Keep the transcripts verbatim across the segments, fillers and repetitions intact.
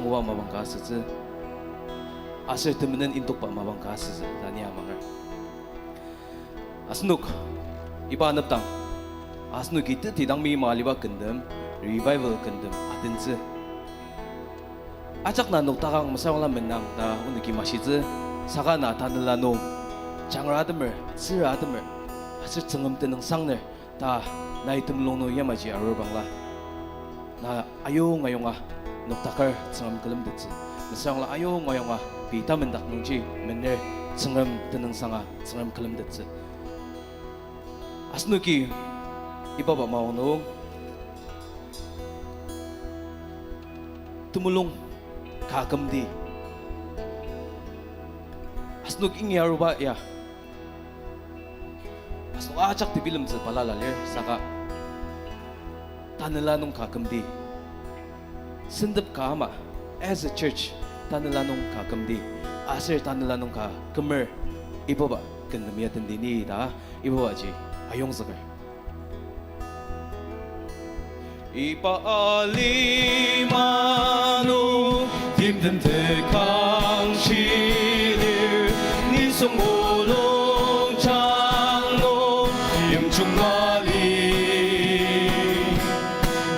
oa mapang ka asütsü, aser temenen indokba mapang ka asütsü ta ni amanger. Asenok iba anepdang, asenoki teti dang meima aliba kentem, revival kentem atentsü. Ajak na noktakang mesüra la menang ta onoki mashitsü, saka na tanela nung, jangra atemer, tsüra atemer, aser Tsüngrem tenüngsangner ta nai temulung nung yamaji arur bangla, na ayonga ayonga noktaker Tsüngrem külemtettsü. Mesüra la ayonga ayonga pei tamendak nungji mener Tsüngrem tenüngsanga Tsüngrem külemtettsü. Asenoki ibaba maong nung temulung ka kümdi asenok ingi aruba ya, asenok ajak tebilemtsü balala lir saka, tanela nung ka kümdi, sentep ka ama, as a church, tanela nung ka kümdi, aser tanela nung ka kümer, ibaba kentem ya tendeni ta, ibabaji ayongzüker. Iba alima nung timtem tekangshi lir, nisung mulungjang nung yimjung ali.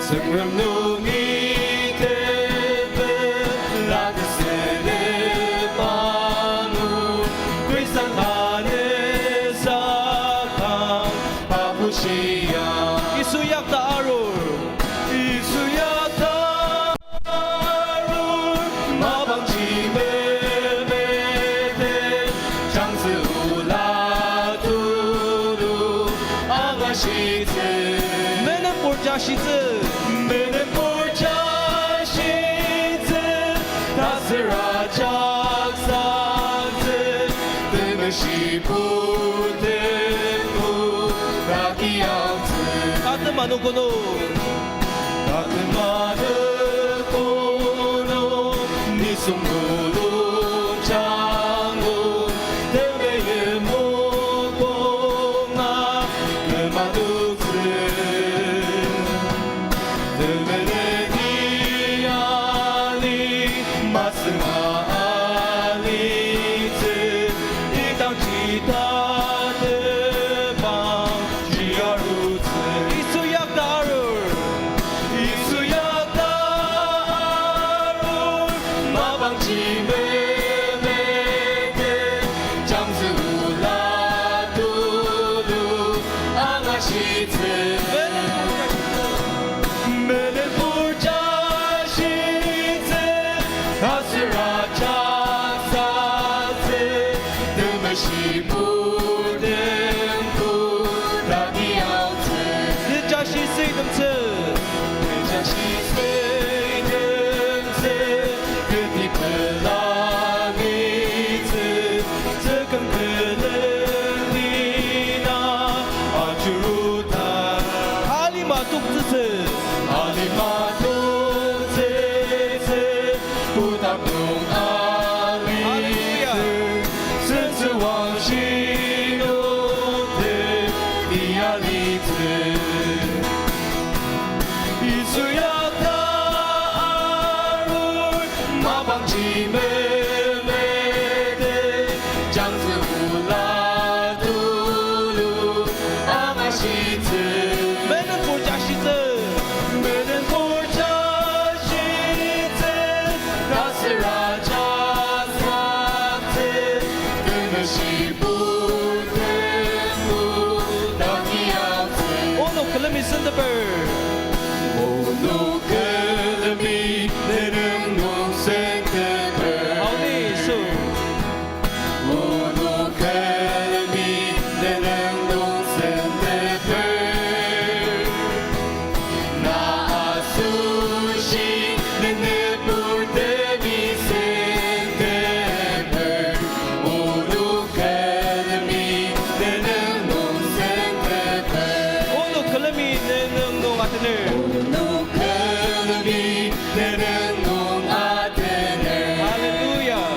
Tsüngrem nungi tepela tesünep anu, Khristan tanü sakang pa bushia. Yisu yakta arur. Yisu yakta arur, mapangji memete, jangtsü ola tulu angashitsü. Menenpur jashitsü. Menenpur jashitsü, ta süra jaksatsü, temeshi purtem ku ta kiangtsü. Tatem anogo nung. Tatem anogo nung, nisung mulungjang nung, temeim mokonga, kümdaktsü. Temeneni ali, masünga alitsü, idangji tatembang ji arutsü. Yisu yakta arur. Yisu yakta arur, mapangji memete, jangtsü ola tulu angashitsü. Menenpurjashitsü, ta süra jaksatsü, temeshi purtem ku ta kiangtsü. Tejashi süitemtsü. Tejashi süitemtsü, kati pelangitsü, tsükang peleni na ajuruta. Alima toktsütsü. Alima toktsütsü, kodang nung alitsü. Hallelujah. Sentsü wangshi nung te ni alitsü. Yisu yakta arur, mapangji memete, jangtsü ola tulu angashitsü. Menenpurjashitsü. Menenpurjashitsü, ta süra jaksatsü, temeshi purtem ku ta kiangtsü. Onok külemi senteper. Onok külemi ne nüng nung senteper. Aoni Yisu. Onok külemi ne nüng nung senteper. Na asoshi ne nüburtemi senteper. Onok külemi ne nüng nung senteper. Onok külemi ne nüng nung atener. Onok külemi ne nüng nung atener. Hallelujah.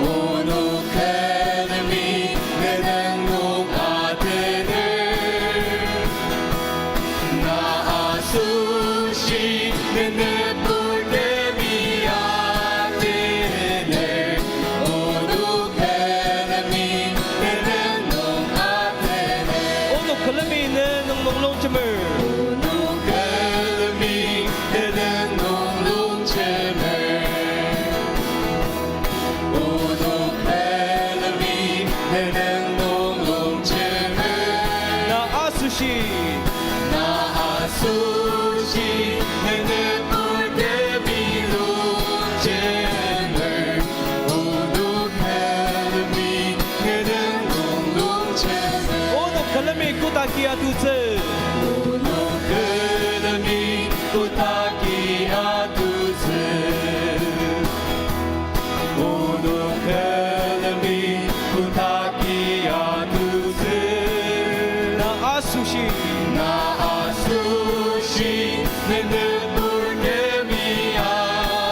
Onok külemi ne nüng nung atener. Na asoshi ne nüburtemi Ki atutsü. Onok külemi kotaki atutsü. Onok külemi kotaki atutsü. Na asoshi. Na asoshi, ne nübur külemi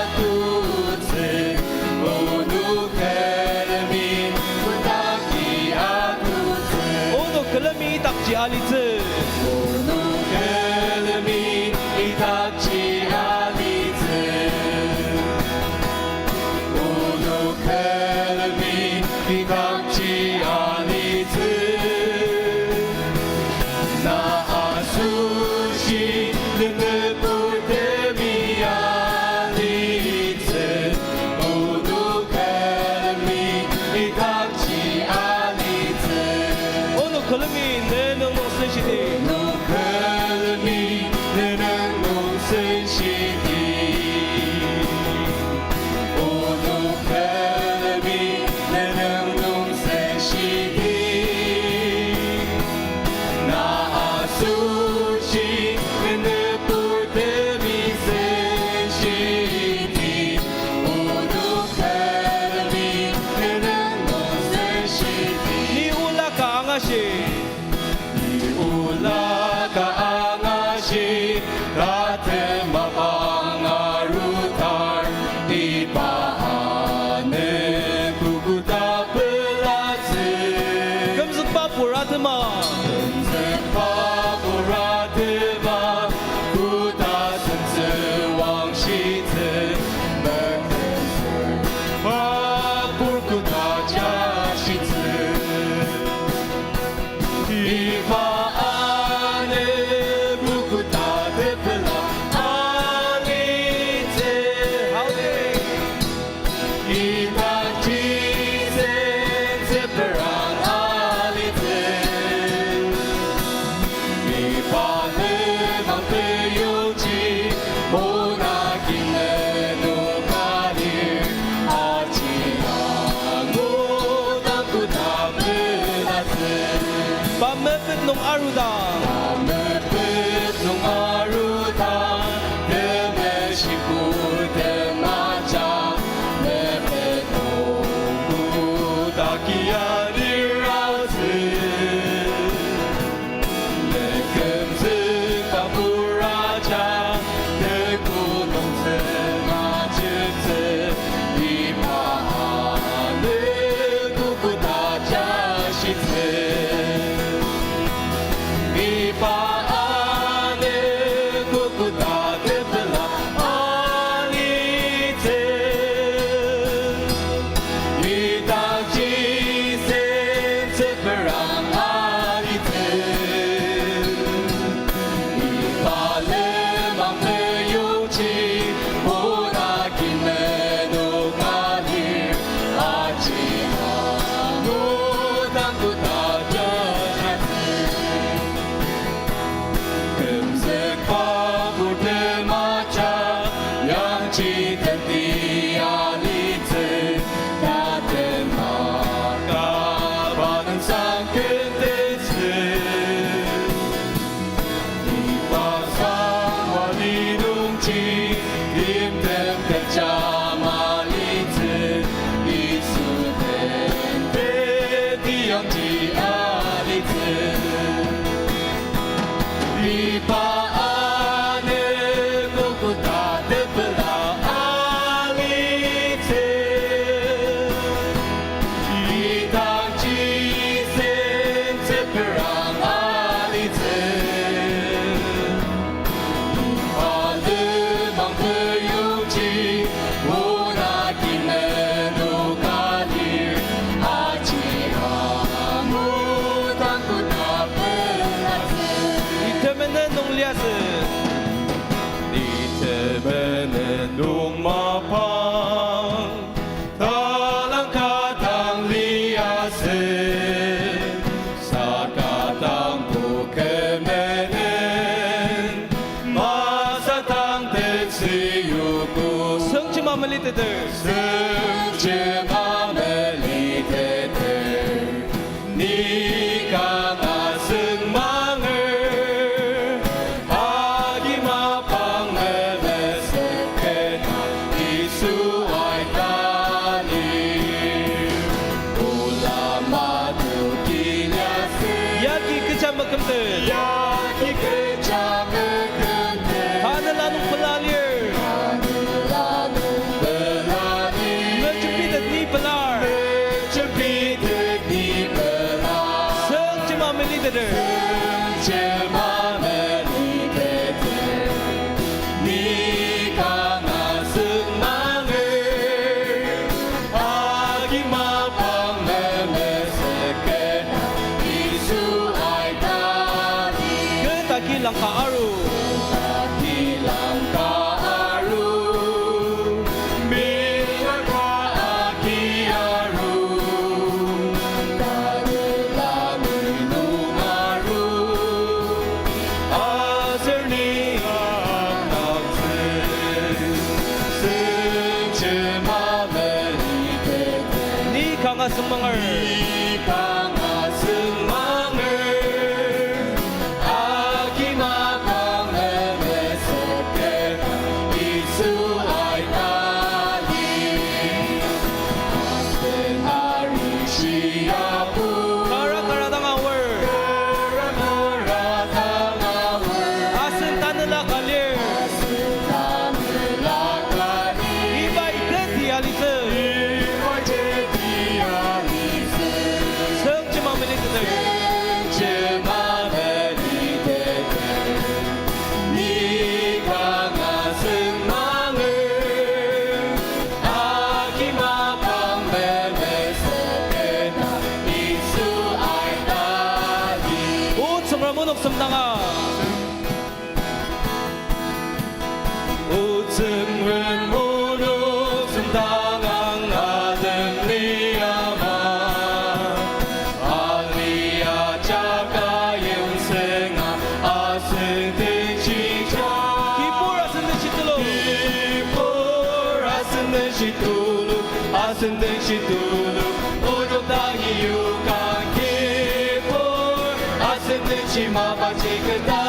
atutsü. Onok külemi kotaki atutsü. Onok külemi idakji alitsü. Onok külemi idakji alitsü. Onok külemi idakji alitsü. Na asoshi, ne nübur külemi alitsü. Onok külemi idakji alitsü. Onok külemi ne nüng nung senshidi. Onok külemi ne nüng nung senshidi. Onok külemi ne nüng nung senshidi. Na asoshi, ne nübur külemi senshidi. Onok külemi ne nüng nung senshidi. Ni ola ka angashi. Ni ola ka angashi, tatem mapang arutar, iba anogo koda pelatsü. Kümzükba pur atema. Kümzükba pur atema, koda sentsü wangshitsü, mekümzükba pur koda jashitsü. Iba anogo koda tepela alitsü. Idakji sentsü perang alitsü. Iba lenmang peyongji, ona kin menoka lir, aji angu dang koda pelatsü. Pa mepet nung arudang. Pa mepet nung arudang, temeshibo temaja, mepet nung koda kia lir aotsü. Mekümzükba pur aja, teko nung tsüng ajitsü, iba anogo koda jashitsü. Iba anogo koda tepela alitsü. Idakji sentsü perang alitsü. Iba lenmang peyongji, ona kin menoka lir, aji angu dang koda jashitsü. Kümzükba pur temaja, yangji tenti alitsü, tatem maka pa nüngsang kentetsü. Iba sangwa li nungji, timtem kecha malitsü, Yisu tenti yangji alitsü. Iba anogo koda tepela alitsü. Idakji sentsü perang alitsü. Iba lenmang peyongji, ona kin menoka lir, aji angu dang koda pelatsü. Ni temenen nung liasü. Ni temenen nung mapang, talang ka dang liasü, saka dang pokemenen, masatang tetsü yogo. Süngjema meliteter. Süngjema meliteter. Ni kanga süng ma Asüngmanger. Asüngmanger, agi mapang memesepeta Yisu aitali. Asen arishi apu. Kara kara dang aor. Kara kara dang aor. Asen tanela kalir. Iba iteti alitsü. Süngjema meliteter. Ni kanga sengmanger, agi mapang memesepeta Yisu aitadi. O Tsüngrem onok semdanga. O Tsüngrem onok semdangang atem liama. Alia jaka yimsenga asen den shija. Kibur asen den shitulu. Kibur asen den shitulu. Asen den shitulu. Onok dangi yokang kibur asen den shimaba chiketa.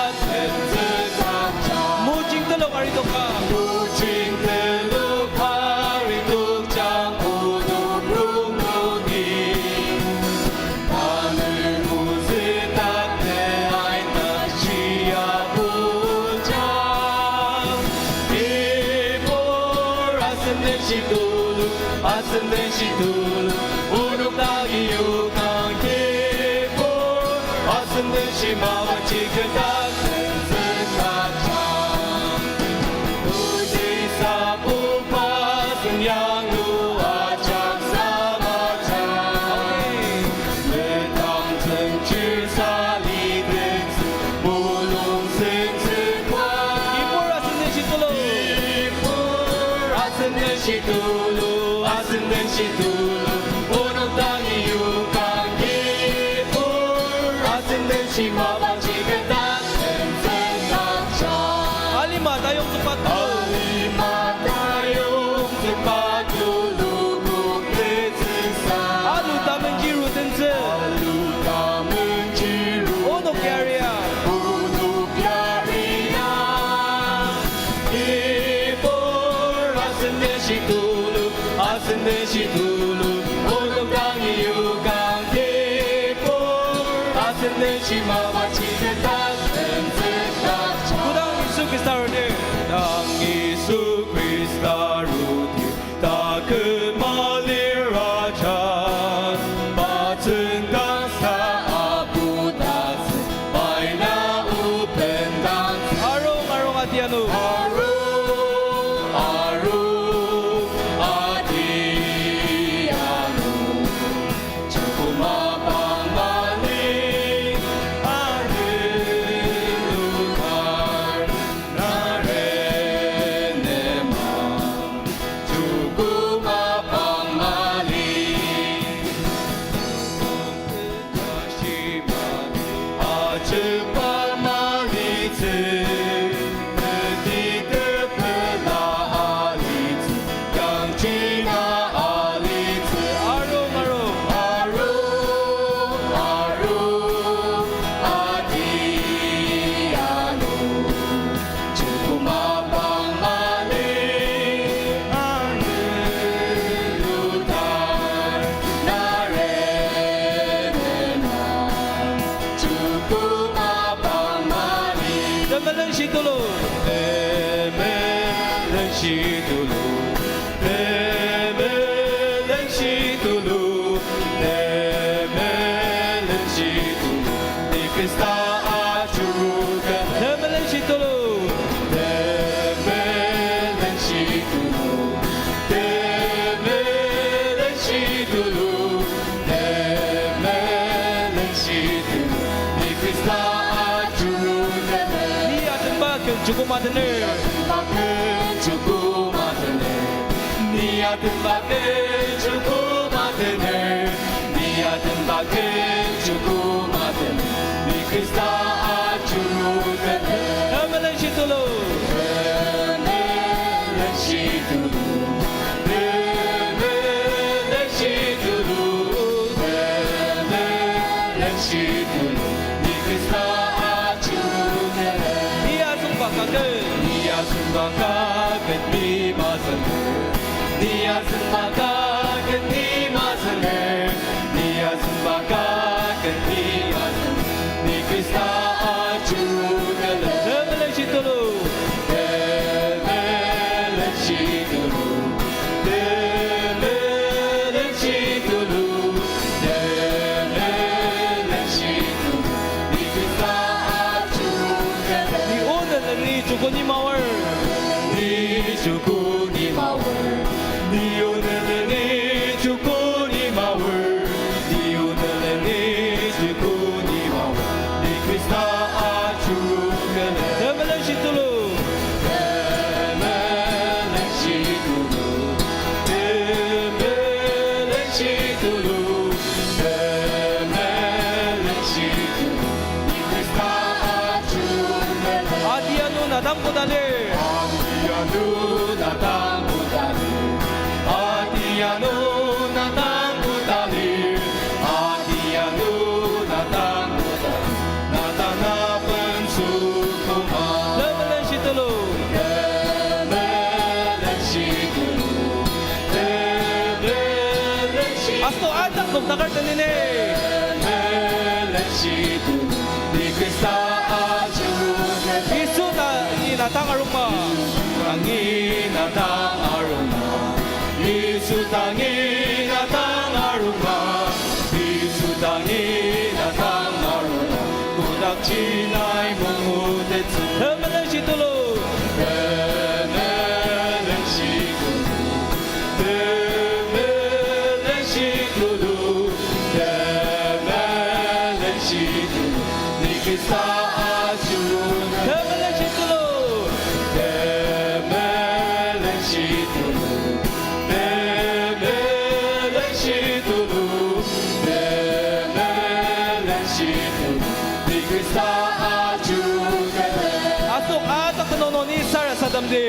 Mojing telok aridokba. Mojing telok aridokjang onok rongnung. Tanü mozü takte aina shia pojang. Kibur asen den shitulu. Asen den shitulu, onok dangi yokang kibur, asen den shimaba chiketa tenzüka jang. Ojisa pupa sen yanglu ajak sabajang. Letang tsüngchir sali tenzü, mulung senzükba. Kibur asen den shitulu. Kibur asen den shitulu, asen den shitulu, onok dangi yokang kibur, asen den shimaba chiketa tenzüka jang. Alima tayongzükba tulu. Alima tayongzükba tulu kok tenzüsa. Alu tamenji ru tenzü. Alu tamenji ru. Onok yaria. Onok yaria. Kibur asen den shitulu, asen den shitulu, onok dangi yokang kibur, asen den shimaba chiketa tenzüka jang. Kodang Yisu Khrista arudir. Kodang Yisu Khrista arudir. Taküm alir ajak, pa tsüngdangsa apu tatsü, pai na o bendangtsü. Arung, arung atianu. Arung, arung atianu. Chuku mapang mali anelutar narenema. Chuku mapang mali ajepa malitsü, teti tepela alitsü, yangji na alitsü. Arung, arung. Arung, arung atianu. Chuku mapang mali anelutar narenema. Chuku mapang mali. Temelen shitulu. Temelen shitulu. Temelen shitulu. Temelen shitulu, ni Khrista ajurutem. Temelen shitulu. Temelen shitulu. Temelen shitulu. Temelen shitulu, ni Khrista ajurutem. Ni atenba ken chuku matener. Ni atenba ken chuku matener. Ni atenba ken chuku matener, ni atenba ken chuku matener, ni Khrista ajurutener. Temelen shitulu. Temelen shitulu. Temelen shitulu. Kaket ni masünger, ni asen ba kaket ni masünger, ni asen ba kaket ni masünger, ni Khrista ajurudele. Temelenshi tulu. Temelenshi tulu. Temelenshi tulu. Temelenshi tulu. Ni Khrista ajurudele. Ni onü neni joko ni maor. Ni joko ni maor. Ni onü neni joko ni maor. Ni onü neni joko ni maor. Ni Khrista ajurudele. Temelenshi tulu. Temelenshi tulu. Temelenshi tulu. Temelenshi tulu. Ni Khrista ajurudele. Ati anu na dang koda lir. Ati anu na dang koda lir. Ati anu na dang koda lir. Ati anu na dang koda lir. Na dang na bensu koma. Temelenshi tulu. Temelenshi tulu. Temelenshi. Asenok ajak noktakar tenine. Temelenshi tulu. Ni Khrista ajurudele. Yisu ta ni na dang arungma. Yisu ta ni na dang arungma. Yisu ta ni na dang arungma. Yisu ta ni na dang arungma. Kotakji nai mangutettsü. Temelenshi tulu. Temelenshi tulu. Temelenshi tulu. Temelenshi tulu. Ni Khrista ajurudele. Temelenshi tulu. Temelenshi tulu. Temelenshi tulu. Temelenshi tulu. Ni Khrista ajurudele. Asenok ajak tenüng nung ni sarasademdi.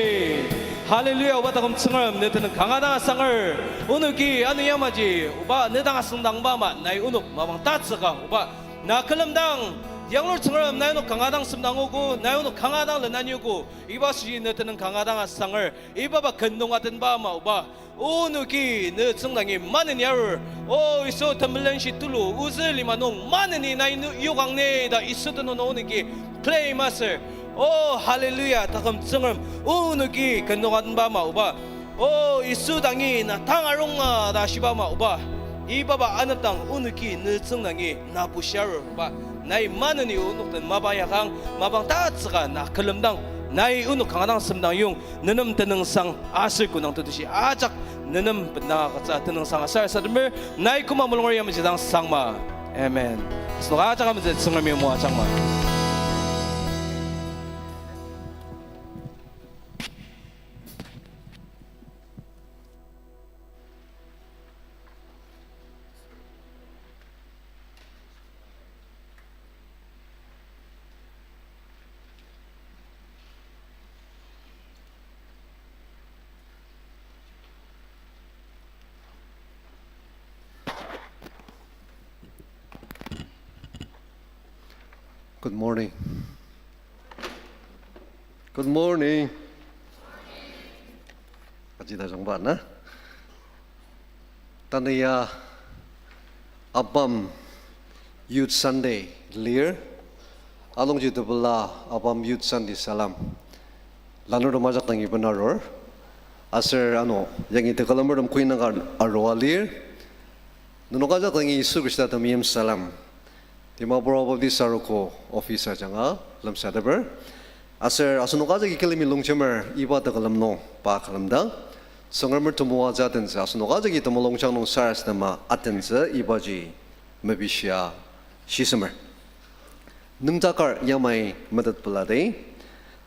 Hallelujah, oba taküm Tsüngrem, ne tenüng kanga dang asanger. Onoki ano yamaji, oba ne dang asüngdangba ama, nai onok mapang tatsüka, oba. Na külemdang, yanglur Tsüngrem, nai onok kanga dang semdangogo, nai onok kanga dang lenaniogo. Iba süji ne tenüng kanga dang asanger, iba ba ken nung atenba ama, oba. Onoki ne tsüngdangi maneni arur. O Yisu, temelenshi tulu, ozü lima nung maneni nai nu yokang ne ta Yisu tenüng nung onoki claim aser. O hallelujah, taküm Tsüngrem, onoki ken nung atenba ama, oba. O Yisu dangi na tang arunga ta shiba ama, oba. Iba ba anepdang onoki ne tsüngdangi na bushia arur, oba. Nai maneni onok den mapa yakang, mapang tatsüka na külemdang, nai onok kanga dang semdangyong, ne nem tenüngsang aser kü nung tetushi ajak ne nem bendang agütsü tenüngsang aser sarasademer, nai küma mulunger yamaji dang sangma. Amen. Asenok ajak ametsü Tsüngremi moajangma. Good morning. Good morning. Aji tajungba na. Tanü ya ABAM Youth Sunday lir. Anungji tepela ABAM Youth Sunday salam lanurtem ajak dangi benarur. Aser ano yangi tekülemertem koinaka arua lir. Nenok ajak dangi Yisu Khrista temeim salam. Dimapur Baptist Arogo office ajanga lemsateper. Aser asenok ajaki külemi longjemer iba tekülem nung pa külemdang, Tsüngremer temoatsü atentsü asenok ajaki temulungjang nung sarasadema atentsü ibaji mepishia shisemer. Nüngdakar yamai metet peladi.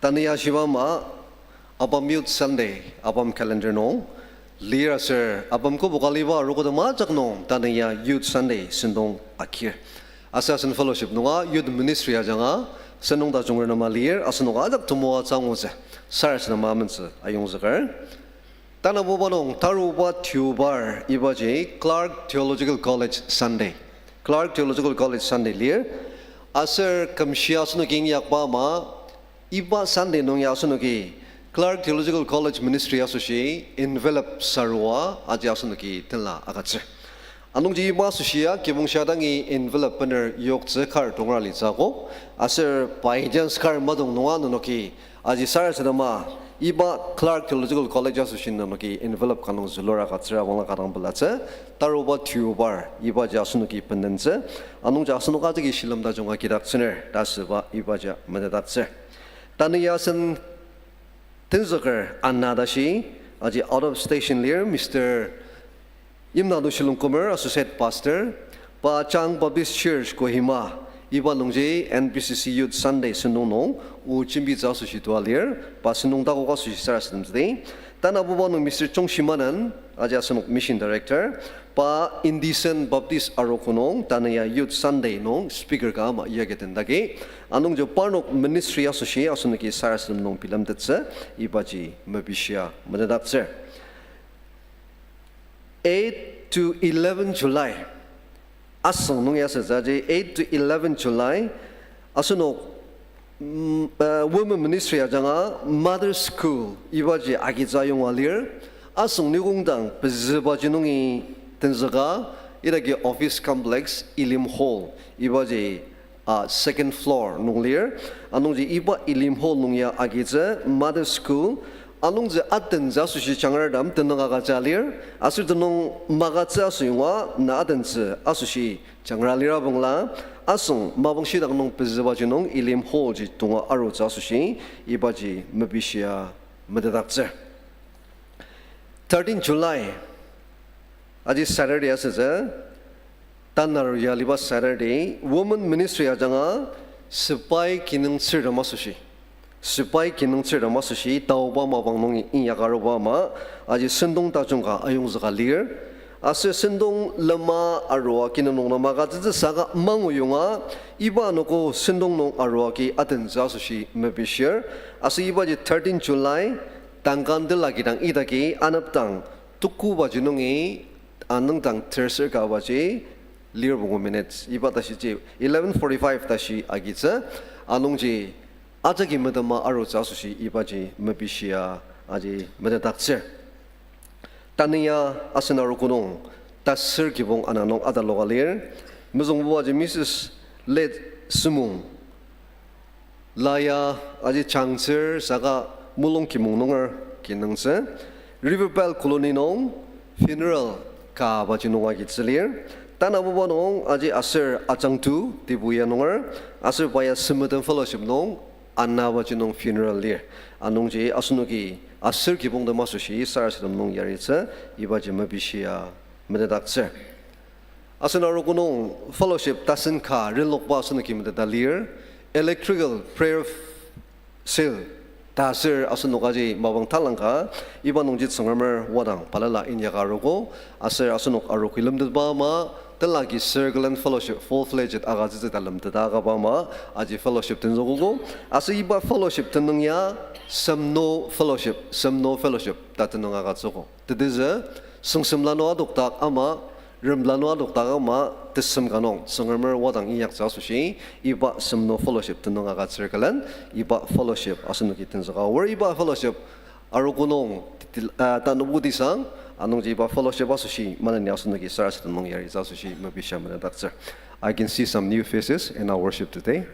Tanü ya shiba ama ABAM Youth Sunday, ABAM calendar nung lir aser ABAM kübok aliba arogo tem ajak nung tanü ya Youth Sunday sentong akir. Aser asen fellowship nunga youth ministry ajanga sentong tajung renema lir, asenok ajak temoatsü angutsü sarasadema amentsü ayongzüker. Tanabuba nung taruba tubar ibaji Clark Theological College Sunday. Clark Theological College Sunday lir. Aser kümshi asenoki inyakba ama iba Sunday nung ya asenoki Clark Theological College Ministry asoshi envelope sarua aji asenoki tenla agütsür. Anungji iba asoshia kibong shia dangi envelope bener yoktsü kar tongra litsü akok. Aser by chance kar madong nunga nenoki aji sarasadema iba Clark Theological College asoshi nenoki envelope ka nung zülur agütsür abangla ka dang pelatsü. Taruba tubar ibaji asenoki bendentsü. Anungji asenok ajaki shilem tajung agidaktsüner ta asüba ibaji metetdaktsür. Tanü ya asen tenzüker ana tashi, aji out of station lir, Mister Imnado Shilungkumer, Associate Pastor, pa Chang Baptist Church Kohima, iba nungji N B C C Youth Sunday sentong nung, o jembitsü asoshi tua lir, pa sentong takok asoshi sarasademtsüdi. Tanabuba nung Mister Chong Shimanen, aji asenok Mission Director, pa Indecent Baptist arogo nung, tanü ya Youth Sunday nung, speaker ka ama yagi tendagi. Anungji parnok ministry asoshi, asenoki sarasadem nung bilemtettsü, ibaji mepishia metetdaktsür. Eight to eleven July. Asüng nung ya asütsü aji eight to eleven July. Asenok, mm, uh, Women Ministry ajanga Mother School ibaji agitsü ayonga lir. Asüng nikongdang pezübaji nungi tenzüka idaki office complex Elim Hall ibaji a second floor nung lir. Anungji iba Elim Hall nung ya agitsü Mother School. Anungji atentsü asoshi jangratem tenüng agütsü lir. Aser tenüng magütsü asüyonga na atentsü asoshi jangra lira bangla. Asüng mapang shidang nung pezübaji nung Elim Hall ji tonga arutsü asoshi ibaji mepishia metetdaktsür. Thirteen July, aji Saturday asütsü, tanü aru ya aliba Saturday, Women Ministry ajanga sepai kinungtsürtem asoshi. Sepai kinungtsürtem asoshi, taoba mapang nung inyaker aruba ama, aji sentong tajung ka ayongzüka lir. Aser sentong lema arua kinunung na magütsütsü saka manguyonga, iba anogo sentong nung arua ki atentsü asoshi mepishir. Aser ibaji thirteen July, tangkan tila kidang idaki anepdang tukubaji nungi anüngdang terser kabaji lir pungu minutes. Iba tashiji eleven forty-five tashi agitsü. Anungji ajaki metema arutsü asoshi ibaji mepishia aji metetdaktsür. Tanü ya asen arogo nung tasür kibong ana nung ataloka lir. Mezüngbubaji Missus Late Sumung. La ya aji Changtsür saka Mulong Kimong nunger kinungtsü. River Belle Colony nung funeral kabaji nung agitsü lir. Tanabuba nung aji aser ajangtu Tibuya nunger, aser pa ya Semeten Fellowship nung anabaji nung funeral lir. Anungji asenoki aser kibongtem asoshi sarasadem nung yaritsü, ibaji mepishia metetdaktsür. Asen arogo nung fellowship tasen ka renlokba asenoki meteta lir, electrical prayer cell ta aser asenok aji mapang talangka, iba nungji Tsüngremer wadang balala inyaka arogo, aser asenok arogo lemtetba ama, tenlaki circle and fellowship full-fledged agütsütsü ta lemteta akaba ama, aji fellowship tenzükogo, aser iba fellowship tenüng ya, Semno Fellowship, Semno Fellowship ta tenüng agütsüogo. Tetezü, süngsem lanur adokdak ama, rem lanur adokdak ama, tesem ka nung, Tsüngremer wadang inyaktsü asoshi, iba Semno Fellowship tenüng agütsür külen, iba fellowship asenoki tenzüka aor, iba fellowship arogo nung, til-, ah, tanübo tisang, anungji iba fellowship asoshi, maneni asenoki sarasadem nung yaritsü asoshi, mepishia metetdaktsür. I can see some new faces in our worship today.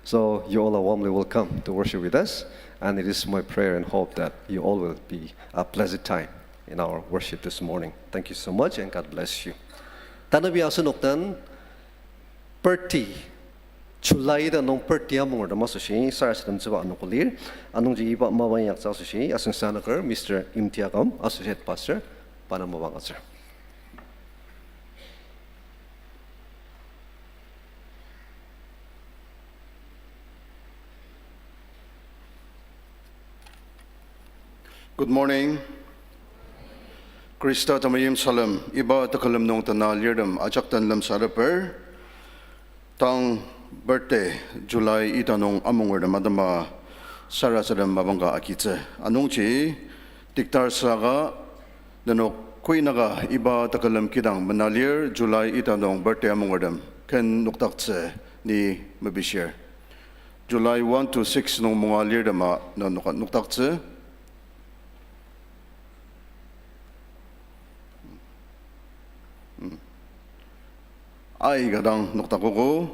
So you all are warmly welcome to worship with us, and it is my prayer and hope that you all will be a blessed time in our worship this morning. Thank you so much and God bless you. Tanü ya asenok den birthday, July ita nung birthday amungertem asoshi sarasademtsüba anogo lir, anungji iba mapang inyaktsü asoshi asüngsanüker Mister Imtiakam, Associate Pastor, pa nem mapang agütsür. Good morning. Khrista temeim salem, iba tekülem nung tena lirtem ajak den lemsateper. Tang birthday, July ita nung amungertem atema sarasadem mapang ka agitsü. Anungji, tiktar saka nenok koinaka iba tekülem kidang mena lir July ita nung birthday amungertem ken nokdaktsü ni mepishir. July one to six nung munga lirtema nenok nokdaktsü. Aika dang noktakogo,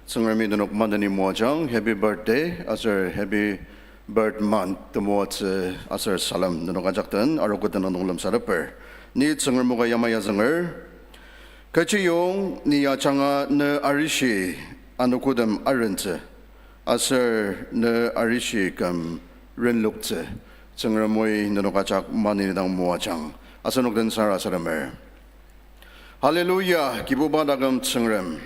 Tsüngremi nenok maneni moajang, happy birthday, aser happy birth month temoatsü aser salem nenok ajak den arogo tenüng nung lemsateper. Ni Tsüngrem o ka yamai azünger, kechiyong ni ajanga ne arishi anogotem arentsü, aser ne arishi küm renloktsü, Tsüngremi nenok ajak maneni dang moajang. Asenok den sarasademer. Hallelujah, Kibuba taküm Tsüngrem.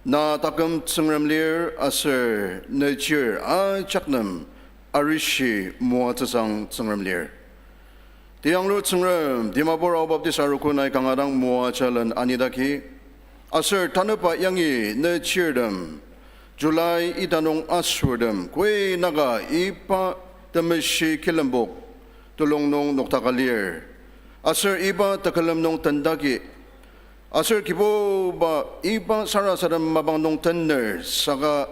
Na taküm Tsüngrem lir aser ne chir ajak nem arishi moatsüsang Tsüngrem lir. Tiyanglur Tsüngrem, Dimapur Ao Baptist Arogo nai kanga dang moajalen anidaki, aser tanüba yangi ne chirtem July ita nung asurtem koi naka iba temeshi kilembok tulung nung noktaka lir. Aser iba tekülem nung tendaki, aser Kibuba iba sarasadem mapang nung tener saka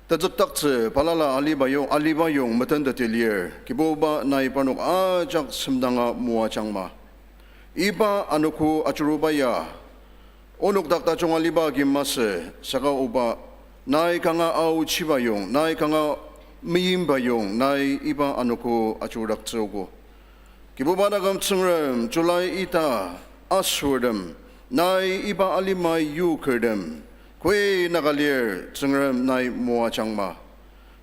tenzükdaktsü balala aliba yong, aliba yong metenteti lir. Kibuba nai parnok ajak semdanga moajangma. Iba anogo ajuruba ya onok dak tajung aliba agi masü, saka oba nai kanga aochiba yong, nai kanga meimba yong, nai iba anogo ajurudaktsüogo. Kibuba taküm Tsüngrem, July ita asurtem, nai iba alima yukertem koi naka lir, Tsüngrem nai moajangma.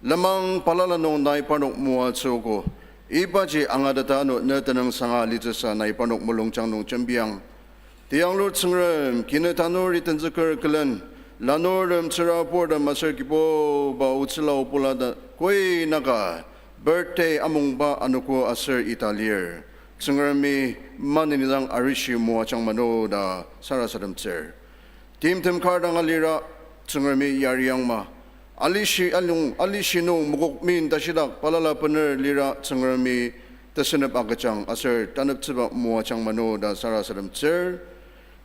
Lenmang balala nung nai parnok moatsüogo. Ibaji angateta ano ne tenüngsanga alitsüsa nai parnok mulungjang nung jembiang. Tiyanglur Tsüngrem, kine tanur itenzüker külen, lanurtem, tsüraburtem aser Kibuba otsüla obula ta koi naka birthday amungba anogo aser ita lir. Tsüngremi maneni dang arishi moajangma no ta sarasademtsür. Timtem kar dang alira, Tsüngremi yariangma. Alishi alung, alishi nung mokok min tashidak balala bener lira, Tsüngremi tesenep agüjang aser taneptsüba moajangma no ta sarasademtsür.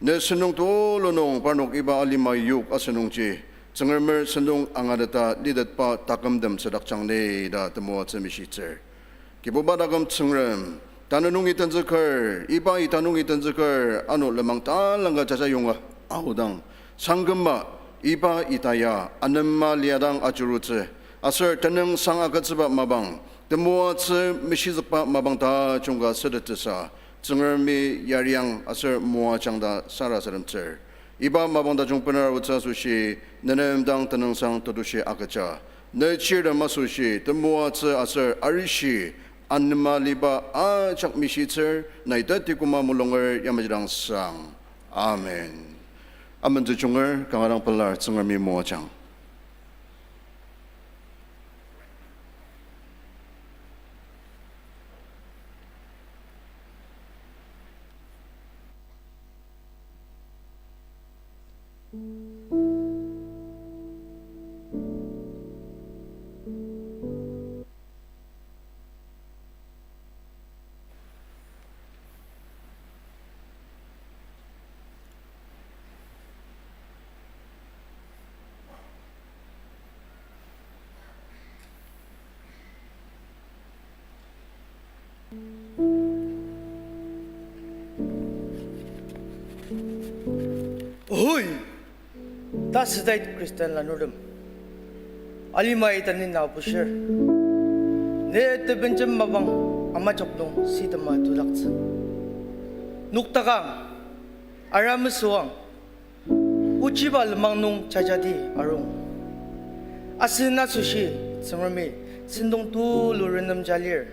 Ne sentong tulu nung parnok iba alima yok asünungji, Tsüngremer sentong angateta litetba takümtem sadakjang ne ta temoatsü mishitsür. Kibuba taküm Tsüngrem, tanü nungi tenzüker, iba ita nungi tenzüker, ano lenmang talangka jajayonga aodang, sangküma iba ita ya anema liadang ajurutsü, aser tenüngsang agütsüba mapang, temoatsü mishizükba mapang tajung ka sütettsüsa, Tsüngremi yariang aser moajang ta sarasademtsür. Iba mapang tajung bener aotsü asoshi, nenem dang tenüngsang tetushi agüja. Ne chirtem asoshi, temoatsü aser arishi, anema liba ajak mishitsür, nai teti koma mulunger yamaji dang sang. Amen. Amentsü junger, kanga dang pelar Tsüngremi moajang. Oi! Ta südait Khristan lanurtem. Alimai tanü na bushir. Ne tebenjem mapang amajok nung sitema tudaktsü. Noktakang, ara mesüang, ochiba lenmang nung jajati arung. Asen asoshi Tsüngremi sentong tulu renemja lir.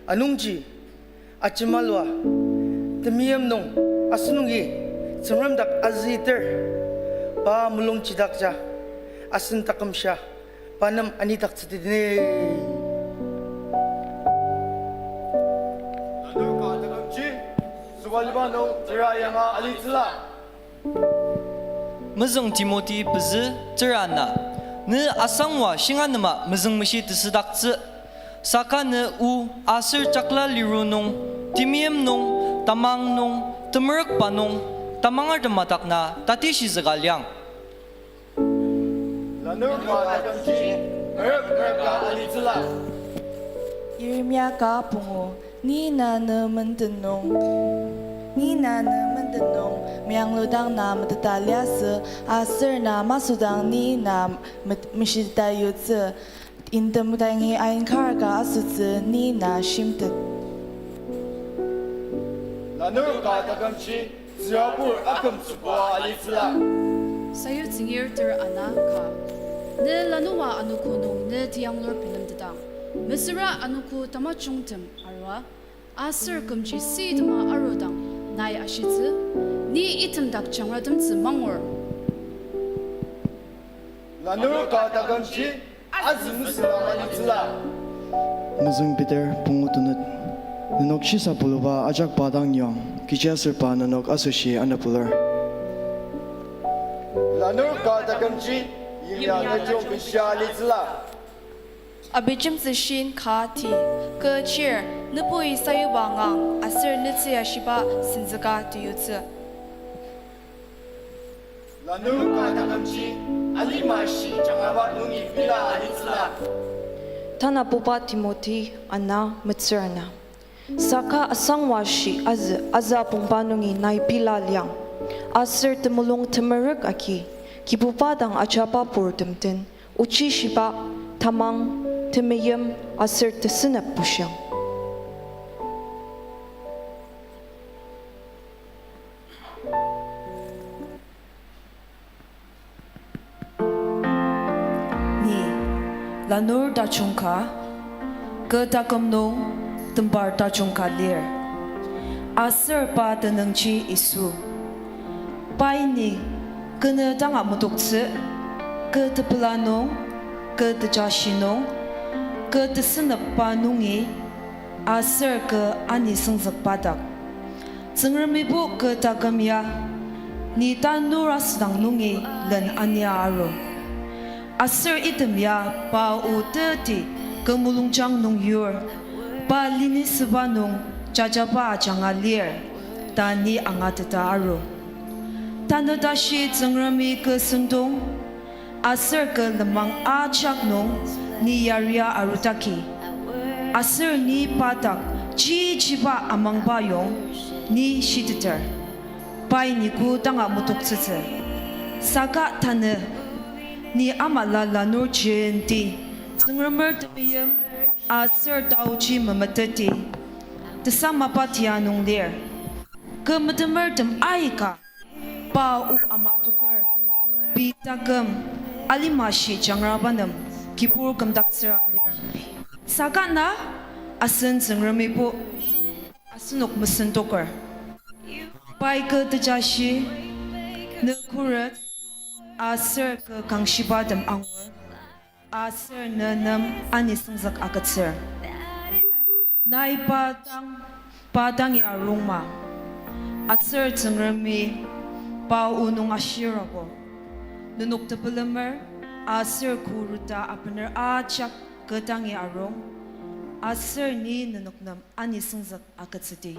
Anungji, ajemalua, temeim nung, asenungi, Tsüngrem dak azüter, pa mulung chidakja, asen takümsha, pa nem anidaktsütidine. Lanur ka takümji, süba liba nung tera yanga alitsüla. Mezüng Timothy pezü tera ana, ne asangwa shinganema mezüngmeshi tesüdaktsü. Saka ne o aser jakla liru nung, temeim nung, tamang nung, temerükba nung, tamangertem madak na tatishizüka liang. Lanur ka takümji, merük merük ka alitsüla. Yeremia ka pungu, ni na ne menden nung. Ni na ne menden nung meyangludang na meteta liasü, aser na masüdang ni na met-, meshiteta yutsü. Intem dangi ain kar ka asütsü ni na shimtet. Lanur ka takümji tsürabur akümtsüba alitsüla. Sayutsü Tsüngrem ter ana ka. Ne lanua anogo nung ne teyanglur bilemtetang, mesüra anogo tamajungtem arua, aser kümji sitema arudang nai ashitsü, ni item dak jangratemtsü mangur. Lanur ka takümji azü mesüra alitsüla. Mezüng Peter pungu tunut. Nenok shisa puluba ajak pa dang yong, kechiaser pa nenok asoshi anepulur. Lanur ka takümji yimya nüjung bishia alitsüla. Abijemtsü shin ka ti, kü chir, nübui sayuba ngang, aser netsü yashiba senzüka teyutsü. Lanur ka takümji alima shi jangraba nungi bila alitsüla. Tanabuba Timothy ana metsür ana. Saka asangwa shi azü, azü apongba nungi nai bila liang. Aser temulung temerük agi, Kibuba dang ajaba purtem den, ochi shiba, tamang, temeim, aser tesenep bushang. Ni, lanur tajung ka, kü taküm nung tembar tajung ka lir. Aser pa tenüngji Yisu. Pai ni, kü ne danga metoktsü, kü tepela nung, kü tejashi nung, kü tesenepba nungi, aser kü ani süngzükba dak. Tsüngremibo kü taküm ya, ni tanur asüdang nungi len ania aru. Aser item ya pa o teti kü mulungjang nung yur, pa linisüba nung jajaba ajanga lir, ta ni angateta aru. Tanü tashi Tsüngremi kü sentong, aser kü lenmang ajak nung ni yaria arudaki. Aser ni pa dak chichiba amangba yong ni shiteter. Pai ni kü danga metoktsütsü. Saka tanü ni amala lanur jenti, Tsüngremer temeim, aser taoji memeteti, tesamaba tia nung lir. Kü metemertem aika, pa o amatoker, pei taküm, alima shi jangrabanem, kibur kümdaktsüra lir. Saka na, asen Tsüngremibo asenok mesentoker. Pai kü tejashi, ne khuret, aser kü kangshibatem angur, aser ne nem ani süngzük agütsür. Nai pa dang, pa dangi arungma, aser Tsüngremi pa o nung ashirabo. Nenok tepelemer, aser khuruta abener ajak kü dangi arung, aser ni nenok nem ani süngzük agütsüdi.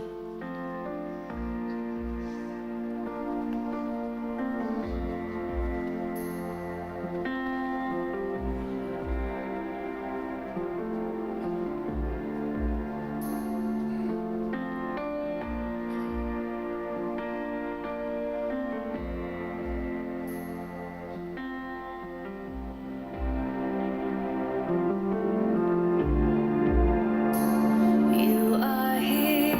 You are here.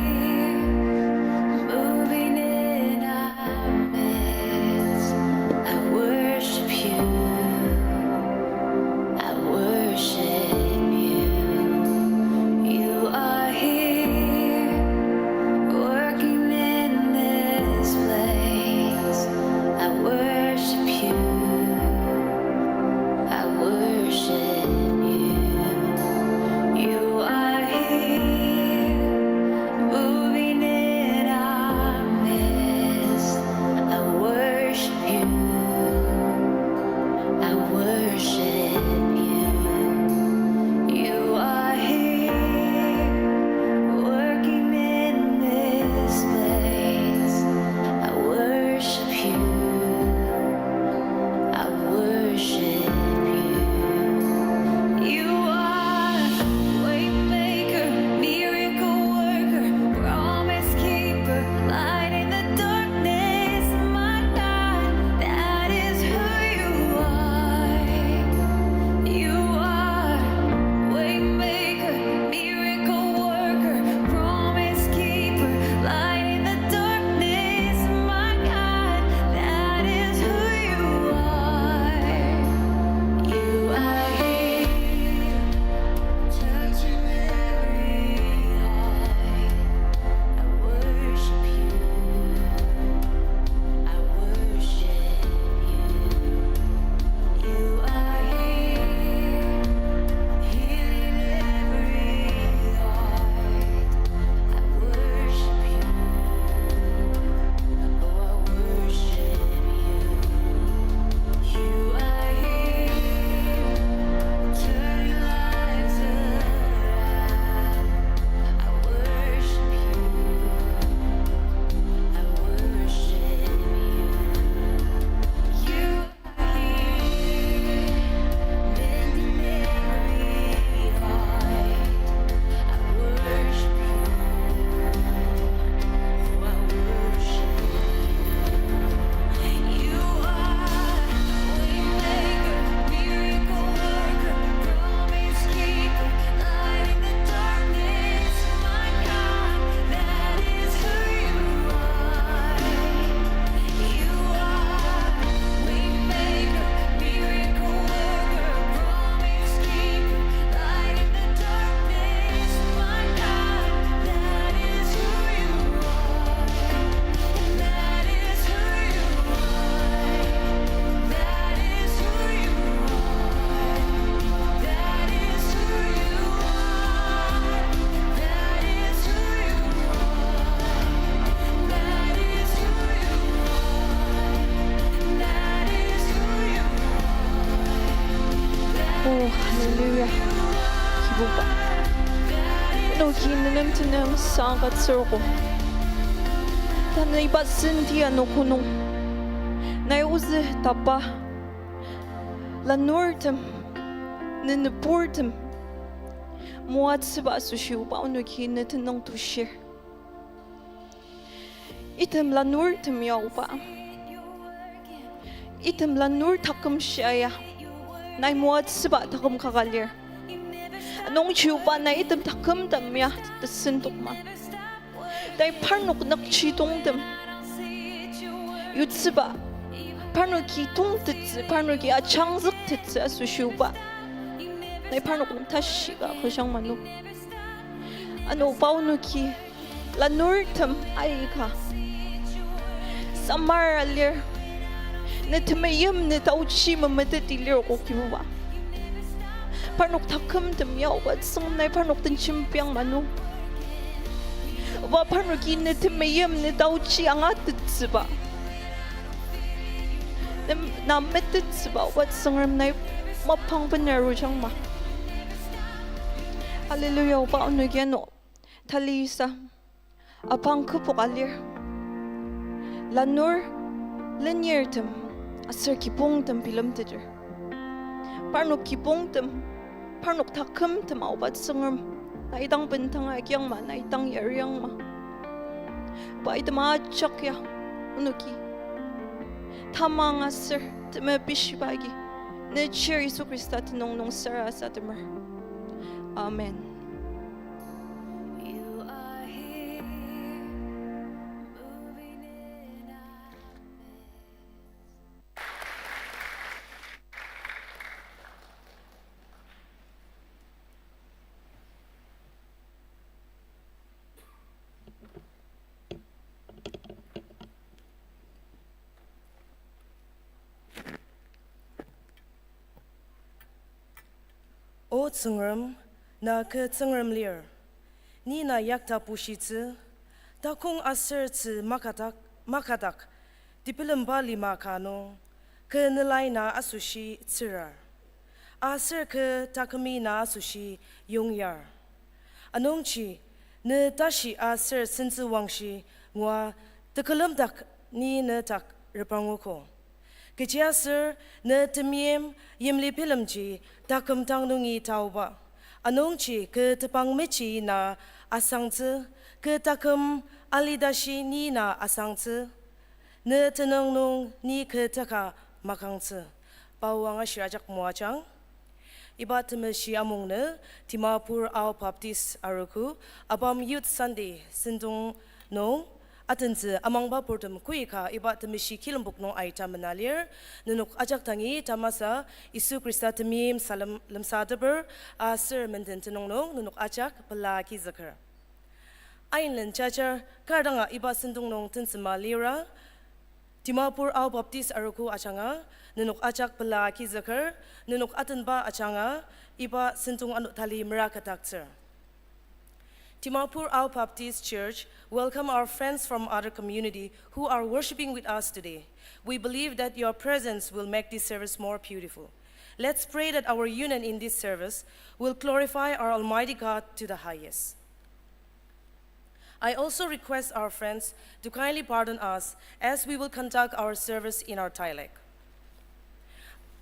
Tenüngsang agütsür ko. Tanü iba senti anogo nung, nai ozü tapa lanurtem, ne nüburtem moatsüba asoshi oba onoki ne tenüng tushir. Item lanurtem ya oba, item lanur taküm shia ya nai moatsüba taküm kaka lir. Anungji oba nai item takümtem ya tesendokma, nai parnok nükjidongtem yutsüba, parnoki tongtettsü, parnoki ajangzüktettsü asoshi oba, nai parnok nem tashi ka kojang manu. Ano oba onoki lanurtem aika samar alir, ne temeim ne taochi memeteti lir ko Kibuba. Parnok takümtem ya oba Tsüngrem, nai parnok den jembiang manu. Oba parnoki ne temeim ne taochi angatettsüba, ne, na metettsüba oba Tsüngrem, nai mapang bener arujangma. Hallelujah, oba onoki ano talisa apang kübok alir. Lanur lenirtem aser kibongtem bilemteter. Parnok kibongtem, parnok takümtem oba Tsüngrem, nai dang bendanga kiangma, nai dang yariangma. Oba item ajak ya onoki tamang aser temepishiba agi, ne chir Yisu Khrista tenüng nung sarasademer. Amen. O Tsüngrem, na kü Tsüngrem lir. Ni na yakta bushitsü, takong aser tzü makadak, makadak, tebilemba lima ka nung, kü nelai na asoshi tsürar. Aser kü takümi na asoshi yongyar. Anungji, ne tashi aser sentsüwangshi ngua tekülemdak ni ne dak repanguko. Kechiaser ne temeim yimli bilemji taküm dang nungi taoba. Anungji kü tebang meji na asangtsü, kü taküm alidashi ni na asangtsü, ne tenüng nung ni kü teka makangtsü. Pao angashir ajak moajang. Iba temeshi amungnü Dimapur Ao Baptist Arogo ABAM Youth Sunday sentong nung atentsü amangba purtem koika iba temeshi kilembok nung aita mena lir. Nenok ajak dangi tamasa Yisu Khrista temeim salem lemsateper aser menden tenüng nung nenok ajak pela agizüker. Ainlen jajar kar danga iba sentong nung tensema lira, Dimapur Ao Baptist Arogo ajanga nenok ajak pela agizüker, nenok atenba ajanga iba sentong ano tali mera kadaktsür. Dimapur Ao Baptist Church welcome our friends from other community who are worshiping with us today. We believe that your presence will make this service more beautiful. Let's pray that our union in this service will glorify our Almighty God to the highest. I also request our friends to kindly pardon us as we will conduct our service in our dialect.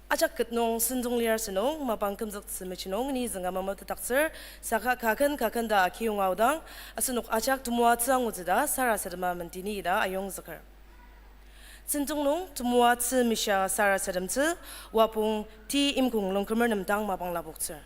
Ajak ket nung sentong lir asünung, mapang kümzüktsü mechi nung ni zünga mametetdaktsür, saka kaken kaken ta akiyong aodang, asenok ajak temoatsü angutsü ta sarasadema mendeni ta ayongzüker. Sentong nung temoatsü mishia sarasademtsü, Wapong T. Imkong Longkumer nem dang mapang lapoktsür.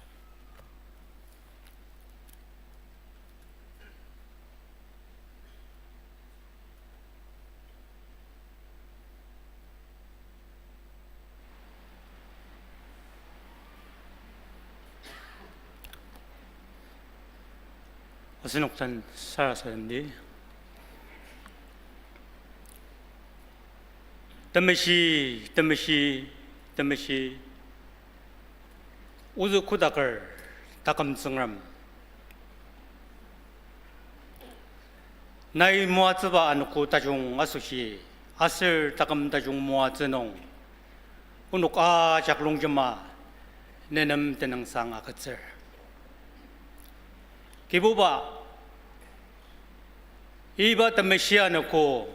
Asenok den sarasademdi. Temeshi, temeshi, temeshi, ozü kodaker taküm Tsüngrem, nai moatsüba anogo tajung asoshi, aser taküm tajung moatsü nung, onok ajak longjema nenem tenüngsang agütsür. Kibuba, Iba temeshi anogo,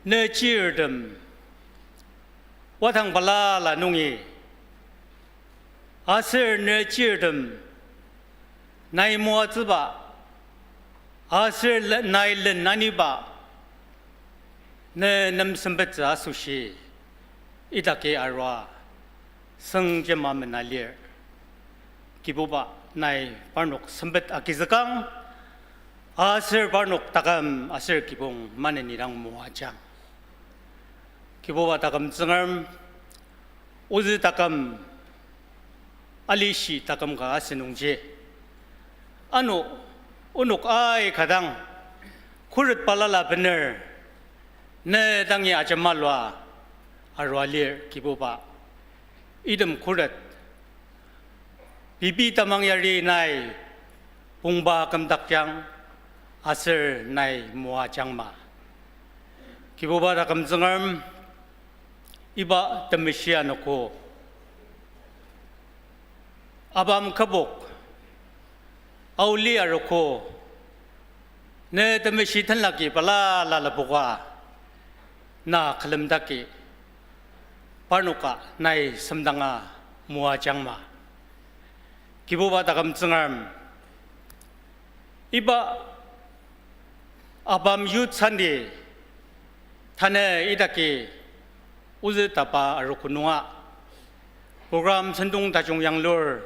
ne chirtem, watang balala nungi, aser ne chirtem, nai moatsüba, aser le-, nai len aniba, ne nem sempettsü asoshi, idaki arua, sengjema mena lir. Kibuba nai parnok sempet agizükang, aser parnok taküm aser kibong maneni dang moajang. Kibuba taküm Tsüngrem, ozü taküm, alishi taküm ka asünungji, ano, onok aika dang, khuret balala bener, ne dangi ajemalua arua lir Kibuba. Item khuret, pei pei tamang yari nai pongba kümdakjang, aser nai moajangma. Kibuba taküm Tsüngrem, iba temeshi anogo, abam kübok, aoli arogo, ne temeshi tenlaki balala lapoka, na külemdaki, parnoka nai semdanga moajangma. Kibuba taküm Tsüngrem, iba abam Youth Sunday, tanü idaki ozü tapa arogo nunga, program sentong tajung yanglur,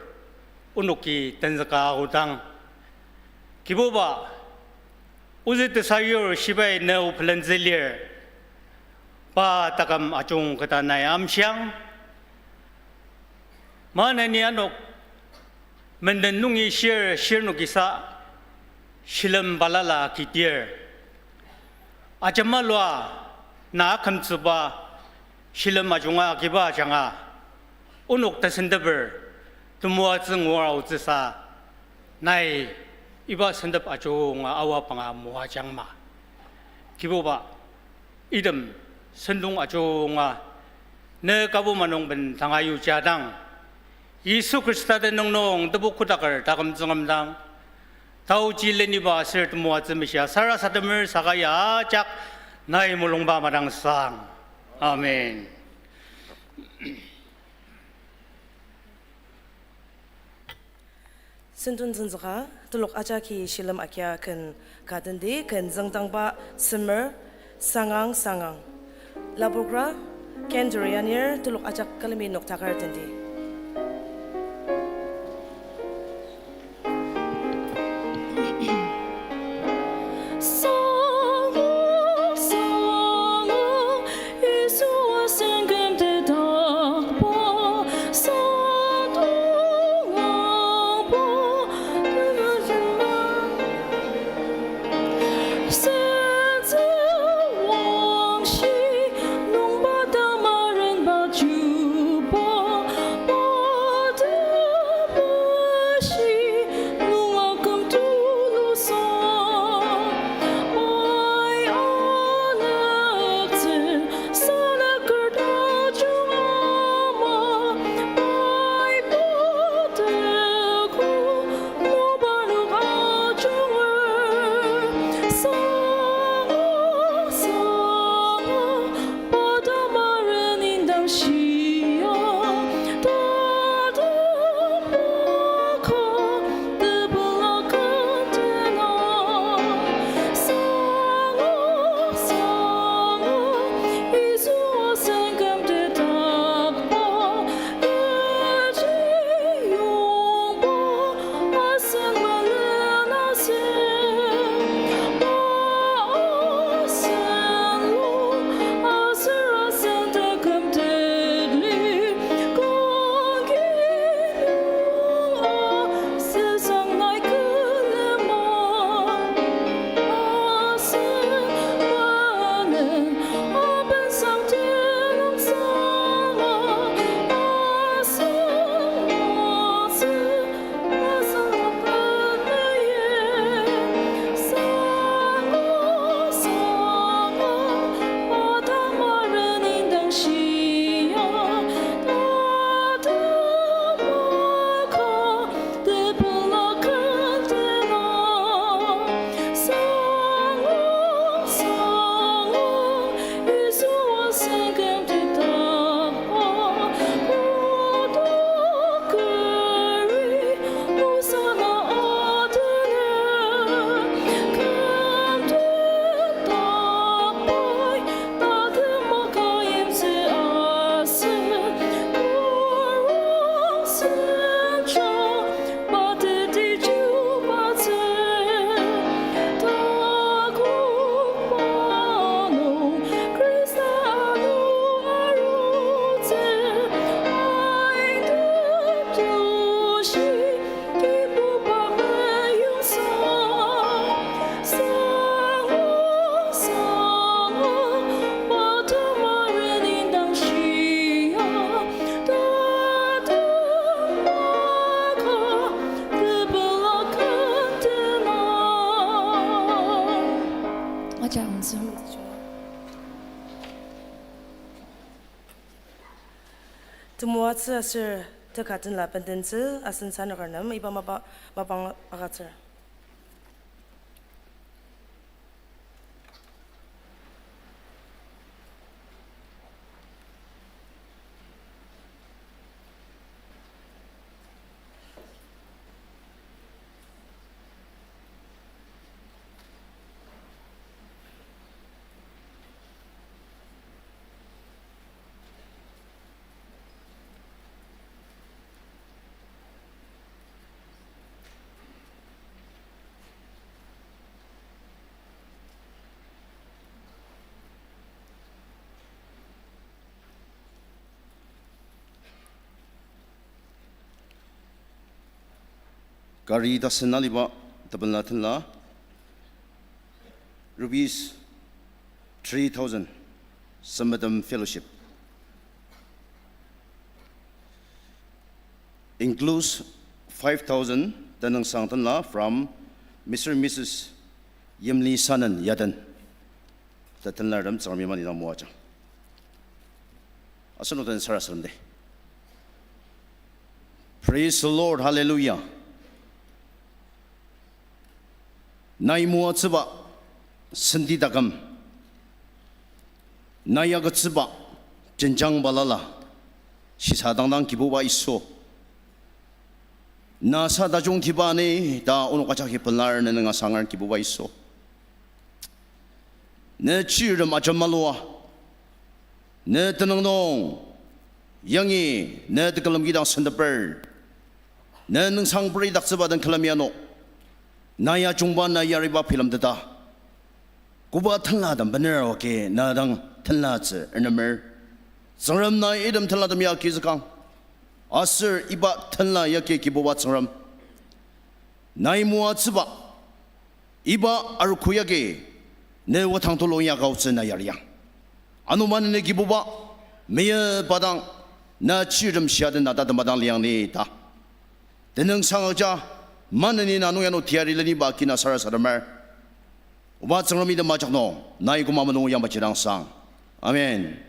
onoki tenzüka aodang. Kibuba, ozü tesayur shibai ne o pelentsü lir, pa taküm ajung keta nai amshiang. Maneni anok menden nungi shir, shirnokisa shilem balala kidir, ajemalua na akümtsüba shilem ajunga agiba ajanga, onok tesenteper temoatsü ngua aotsüsa, nai iba sentep ajunga awa panga moajangma. Kibuba, item sentong ajunga ne kabu manung ben tanga yuja dang, Yisu Khrista tenüng nung tebu kotaker taküm Tsüngrem dang, taoji leniba aser temoatsü meshia sarasademer saka ya ajak nai mulungba madangsang. Amen. Sentong tenzüka, telok ajaki shilem agia ken ka tendi, ken züngdangba semer, sangang sangang. Lapokra, Ken Durianir, telok ajak külemi noktakar tendi. Temoatsü aser teka tenla bendentsü asen sanüker nem iba mapa, mapang agütsür. Kari tasen aliba tepela tenla rupees three thousand, Sempedem Fellowship. Includes five thousand tenüngsang tenla from Mister and Missus Yimli Sanen Yaden. Ta tenlartem Tsüngremi manidang moajang. Asenok den sarasademdi. Praise the Lord, hallelujah. Nai moatsüba senti taküm, nai agütsüba jenjang balala, shisadangdang Kibuba Yisu, na sa tajungtiba ni ta onok ajaki pelar, ne nüng asanger Kibuba Yisu. Ne chirtem ajemalua, ne tenüng nung yangi ne tekülem kidang senteper, ne nüngsang peridaktsüba den külemi ano, na ya jungba na yariba bilemteta, koba tenlatem bener oa agi na dang tenlatsü ernemer. Tsüngrem, nai item tenlatem ya agizükang. Aser iba tenla yagi Kibuba Tsüngrem, nai moatsüba iba arogo yagi ne watang tulung ya kaotsü na yariang. Ano maneni Kibuba, meyipba dang na chirtem shia den na tatema dang liang ni ta tenüngsang agüja, maneni na nung ya ano teyari leniba agi na sarasademer. Oba Tsüngremi item ajak nung nai koma mulung yangba jidang sang. Amen.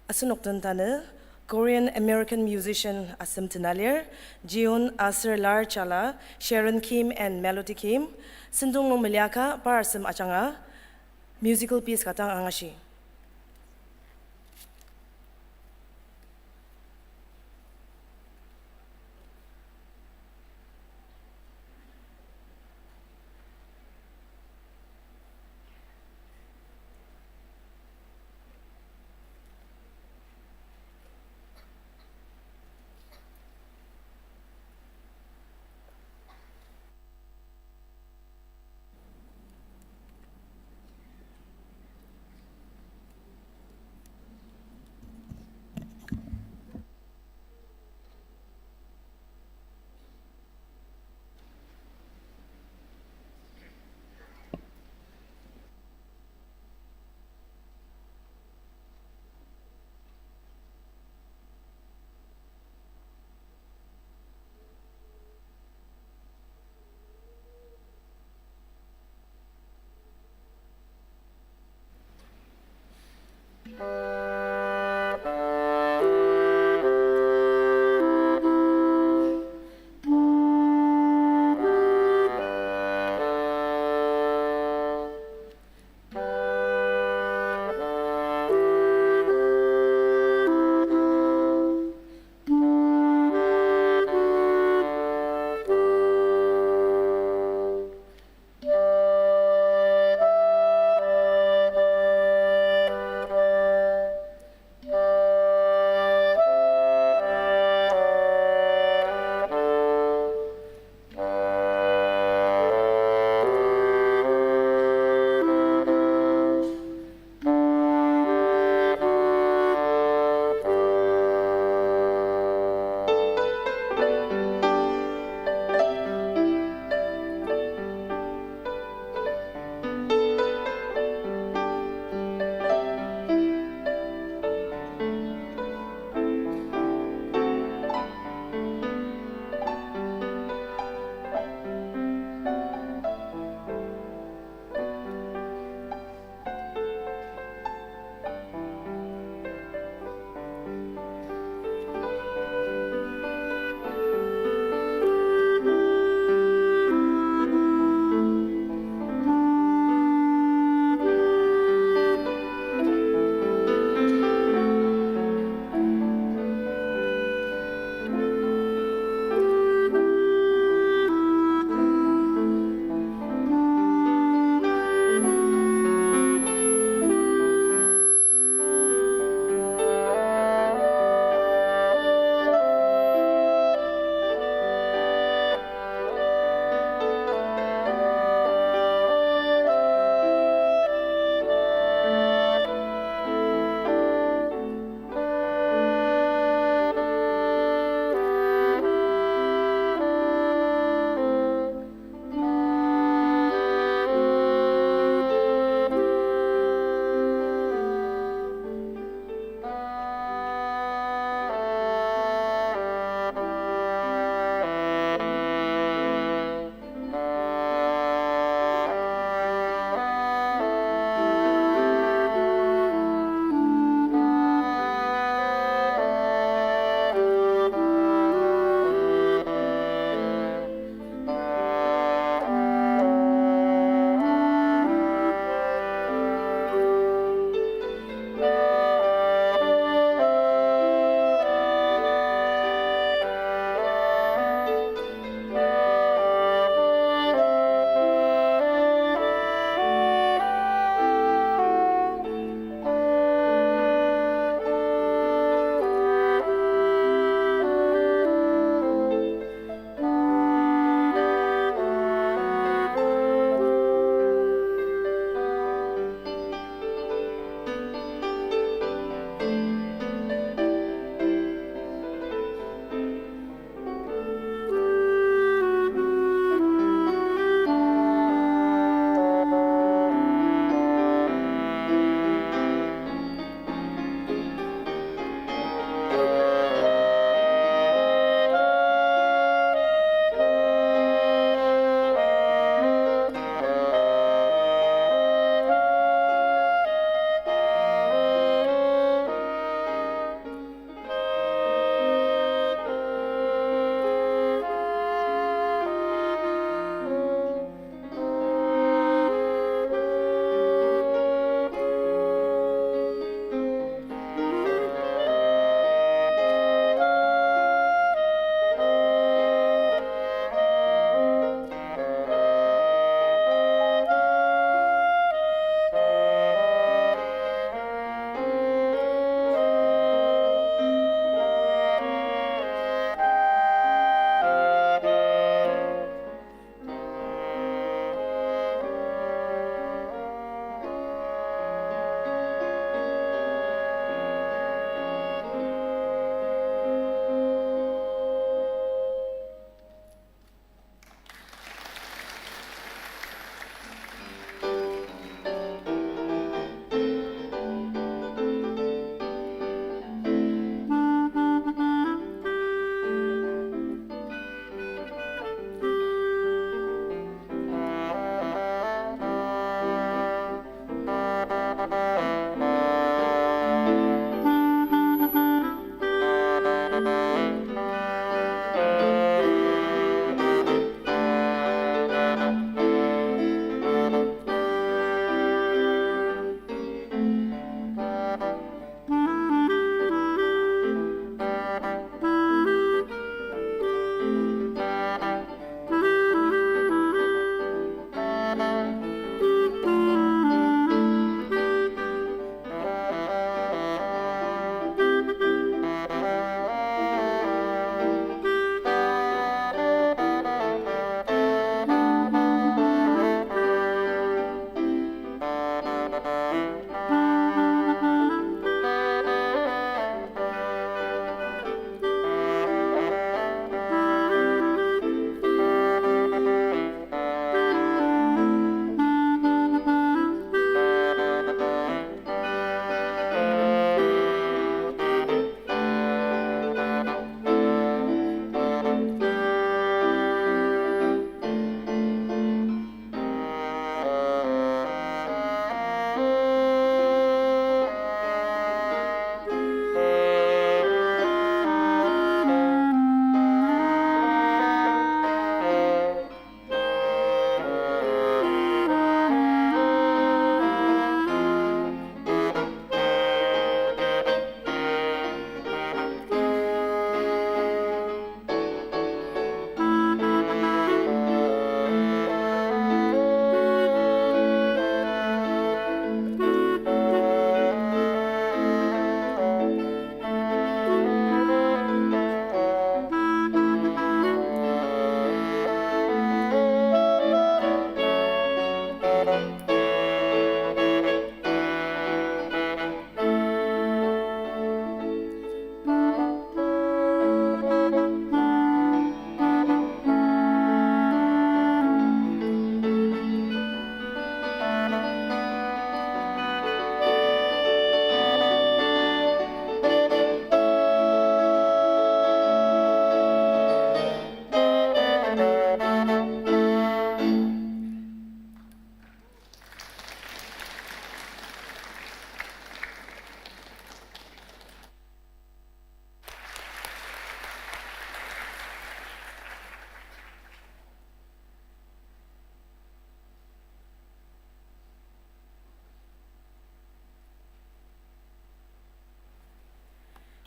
Asenok den tanü Korean American musician asem tena lir, Jion aser Lar Chala, Sharon Kim and Melody Kim, sentong nung meliaka par asem ajanga musical piece ka dang angashi.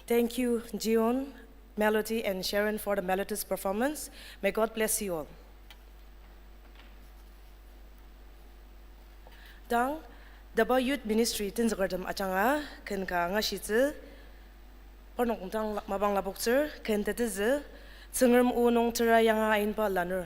Thank you, Jion, Melody, and Sharon for the melodious performance. May God bless you all. Tang, DABA Youth Ministry tenzükertem ajanga ken ka angashitsü, parnok dang la-, mapang lapoktsür, ken tetezü, Tsüngrem o nung tera yanga ainba lanur.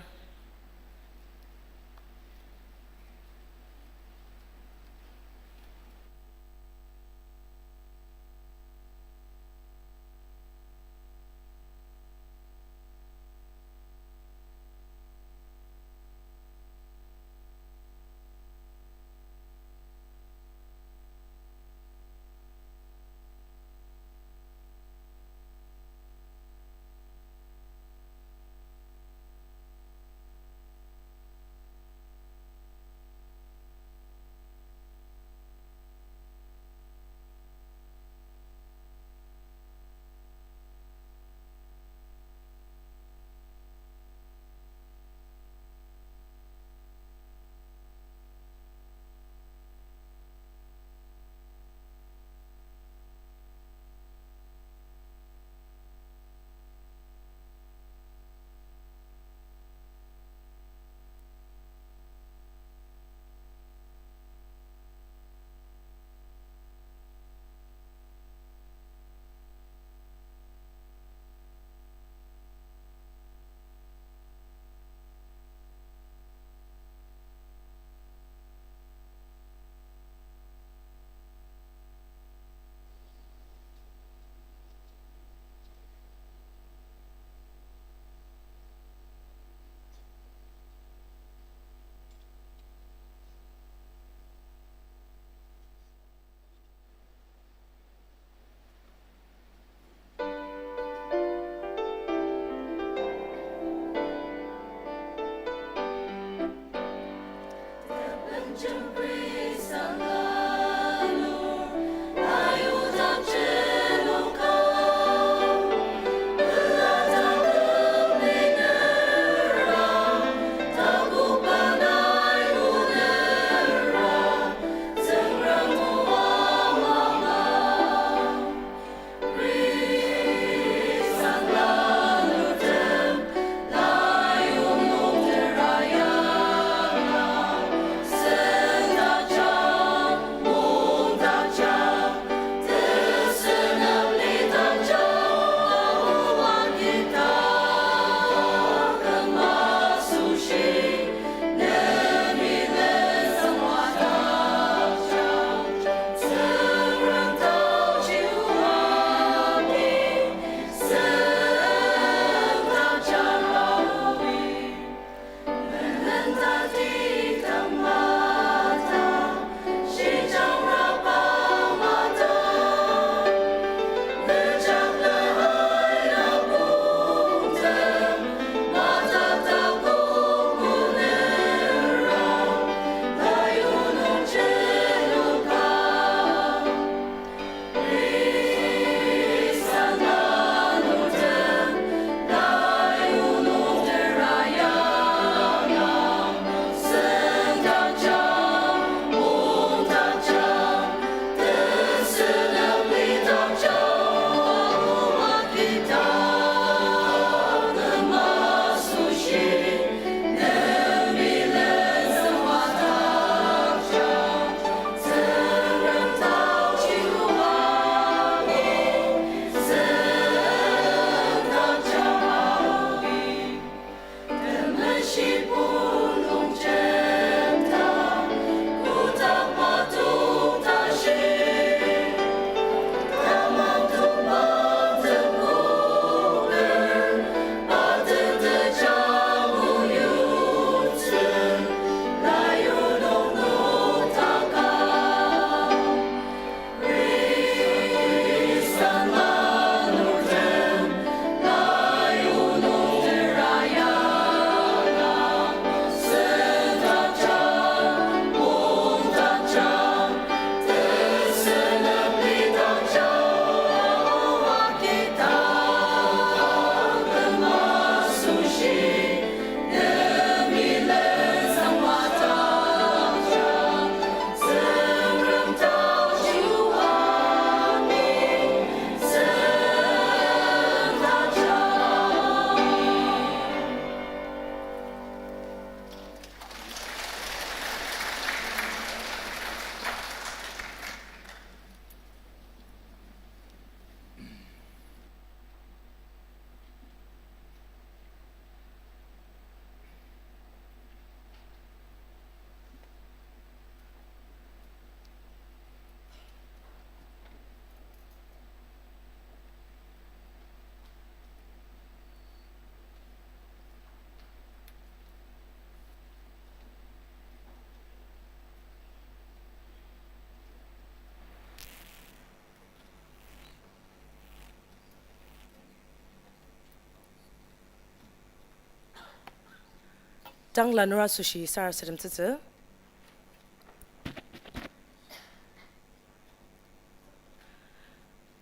Tang lanur asoshi sarasademtsütsü.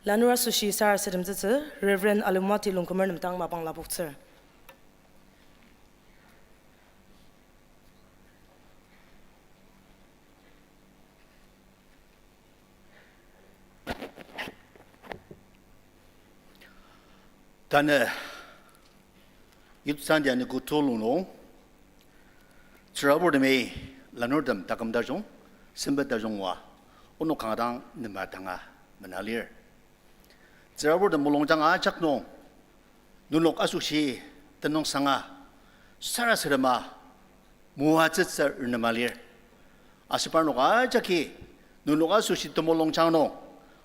Lanur asoshi sarasademtsütsü, Reverend Alumati Longkumer nem tang mapang lapoktsür. Tanü Youth Sunday anogo tulu nung, tsüraburtemi lanurtem taküm tajung, sempet tajung oa, onok kanga dang nema tanga mena lir. Tsüraburtem mulungjang ajak nung, nenok asoshi tenüngsanga sarasadema moatsütsü renema lir. Aser parnok ajaki nenok asoshi temulungjang nung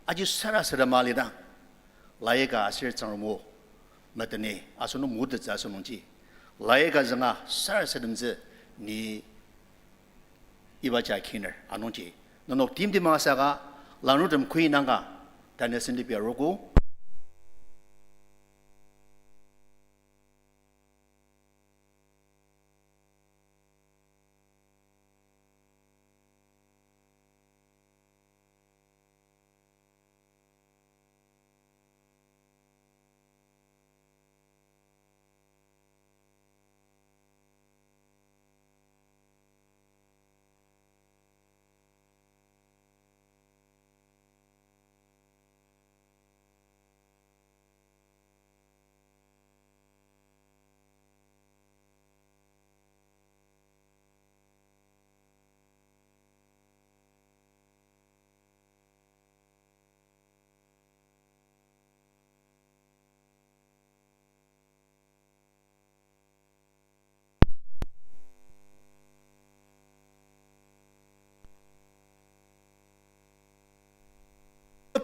aji sarasadema lidang, lai ka aser Tsüngrem o meteni asenok motettsü asünungji, lai ka zünga sarasademtsü ni ibaji akiner anungji, nenok timtem asaka, lanurtem kui nanga, tanü sentep arogo.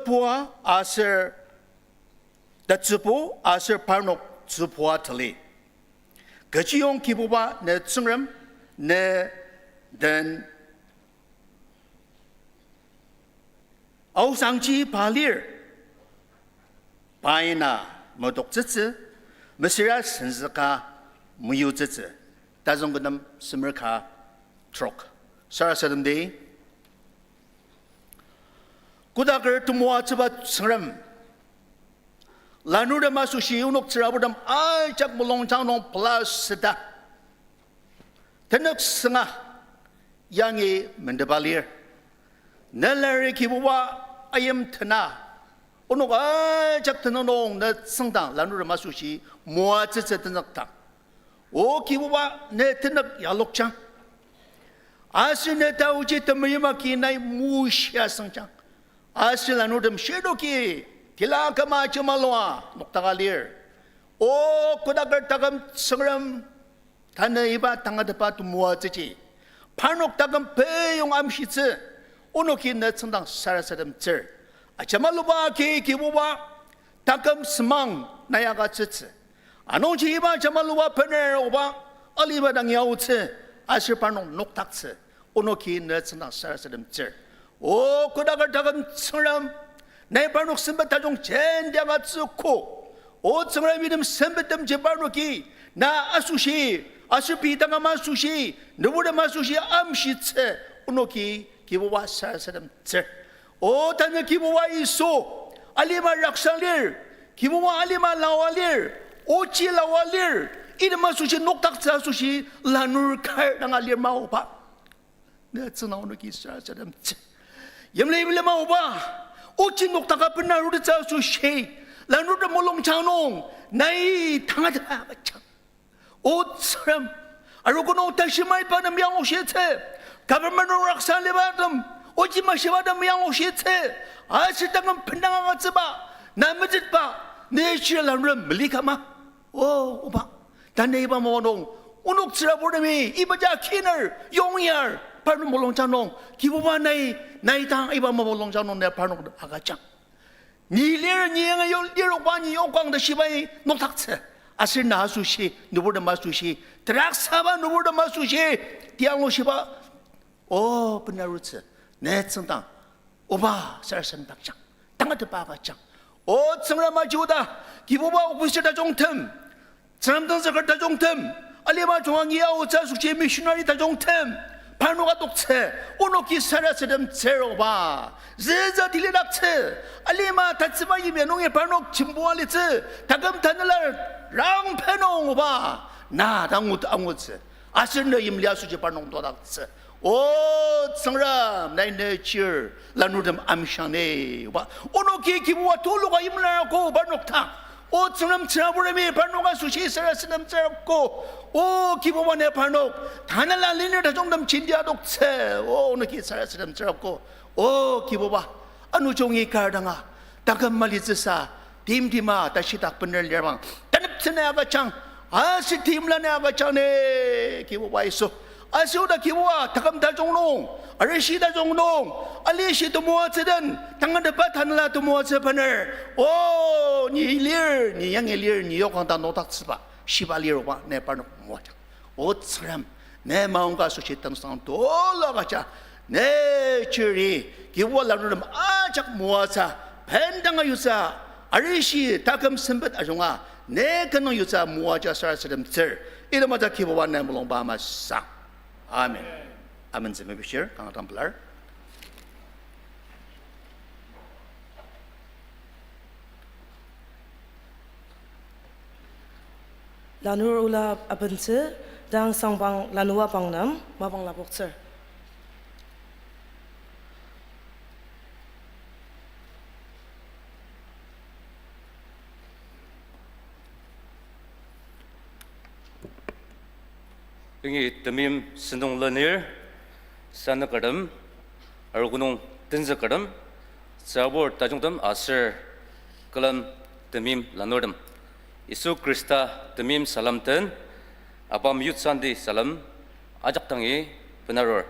Pua aser tatsübo aser parnok tsübua tali. Kechiyong Kibuba ne Tsüngrem, ne den aosangji pa lir, pai na medoktsütsü, mesüra senzüka meyutsütsü. Tazüngkünem semer ka trok. Sarasademdi. Kodaker temoatsüba Tsüngrem, lanurtem asoshi onok tsüraburtem ajak mulungjang nung pela süta tenük sünga yangi mendeba lir. Ne lari Kibuba ayim tena, onok ajak tenüng nung ne tsüngdang lanurtem asoshi moatsütsü tenükdang, O Kibuba, ne tenük yalokjang. Aser ne taoji temerima ki nai mushia sengjang. Aser lanurtem shirnoki tila kama jemalua noktaka lir. O kodaker taküm Tsüngrem, tanü iba tangatetba temoatsüji parnok taküm peyong amshitsü, onoki ne tsüngdang sarasademtsür. Ajemaluba ki Kibuba, taküm semang nai agütsütsü. Anungji iba ajemaluba bener oba, aliba dang yaotsü, aser parnok noktaktsü, onoki ne tsüngdang sarasademtsür. O kodaker taküm Tsüngrem, nai parnok sempet tajung jenti agütsüogo. O Tsüngrem, item sempettemji parnoki na asoshi, aser pei taküm asoshi, nüburtem asoshi amshitsü, onoki Kibuba sarasademtsür. O tanü Kibuba Yisu, alima raksa lir, Kibuba alima lawa lir, ochi lawa lir, item asoshi noktaktsü asoshi lanur kar danga lir ma oba, ne tsüngdang onoki sarasademtsü. Yimli yimli ma oba, ochi noktaka bena arutettsü asoshi lanurtem mulungjang nung nai tangatetba agüjang. O Tsüngrem, arogo nung tashimai pa nem yanglushitsü, government nung raksa libatem, ochi mashibatem yanglushitsü, aser taküm bendang agütsüba, na metsüba, ne shia lanurtem meli kama. O oba, tanü iba mapa nung, onok tsüraburtemi ibaji akiner yongyar parnok mulungjang nung, Kibuba nai, nai dang iba mapa mulungjang nung ne parnok agüjang. Ni lir, ni yanga yo lir, oba ni yokang ta shibai noktaktsü. Aser na asoshi, nüburtem asoshi, teraksaba nüburtem asoshi, tianglushiba, o, bena arutsü, ne tsüngdang oba sarasademdakjang, tangatetba agüjang. O Tsüngrem, aji oda, Kibuba officer tajungtem, Tsüngrem tenzüker tajungtem, Alima junga angi aotsü asoshi missionary tajungtem parnok adoktsü, onoki sarasademtsür oba. Züza tilidaktsü, alima tatsüba yimya nungi parnok jembua litsü, taküm tanela rangpenu oba. Na dang angut angutsü. Aser ne yimli asoshi parnok dodaktsü. O Tsüngrem, nai ne chir lanurtem amshiang ni oba. Onoki Kibuba tuluka yimlarako parnok dang. O Tsüngrem, tsüraburemi parnok asoshi sarasademtsürako. O Kibuba, ne parnok tanela lenir tajungtem jenti adoktsü, o onoki sarasademtsürako. O Kibuba, ano jungi kar danga taküm malitsüsa, timtima tashidak bener lir bang, taneptsü nai agüjang, aser timla nai agüjang ni, Kibuba Yisu. Aser oda Kibuba, taküm tajung nung, arishi tajung nung, alishi temoatsü den, tangatetba tanela temoatsü bener, o, ni lir, ni yangi lir, ni yokang ta nokdaktsüba shiba lir oba, ne parnok moajang. O Tsüngrem, ne maongka asoshi tenüngsang tulu agüja, ne chiri Kibuba lanurtem ajak moatsü, bendanga yutsü, arishi taküm sempet ajunga, ne kü nung yutsü moaja sarasademtsür. Item ajak Kibuba ne mulungba masü. Amen. Amentsü mepishir, kanga dang pelar. Lanur ola abentsü, dang sangbang lanua pangnem mapang lapoktsür. Yangi temeim sentong lenir, sanükertem, arogo nung tenzükertem, tsürabur tajungtem aser külem temeim lanurtem, Yisu Khrista temeim salem den, apam Youth Sunday salem ajak dangi benarur.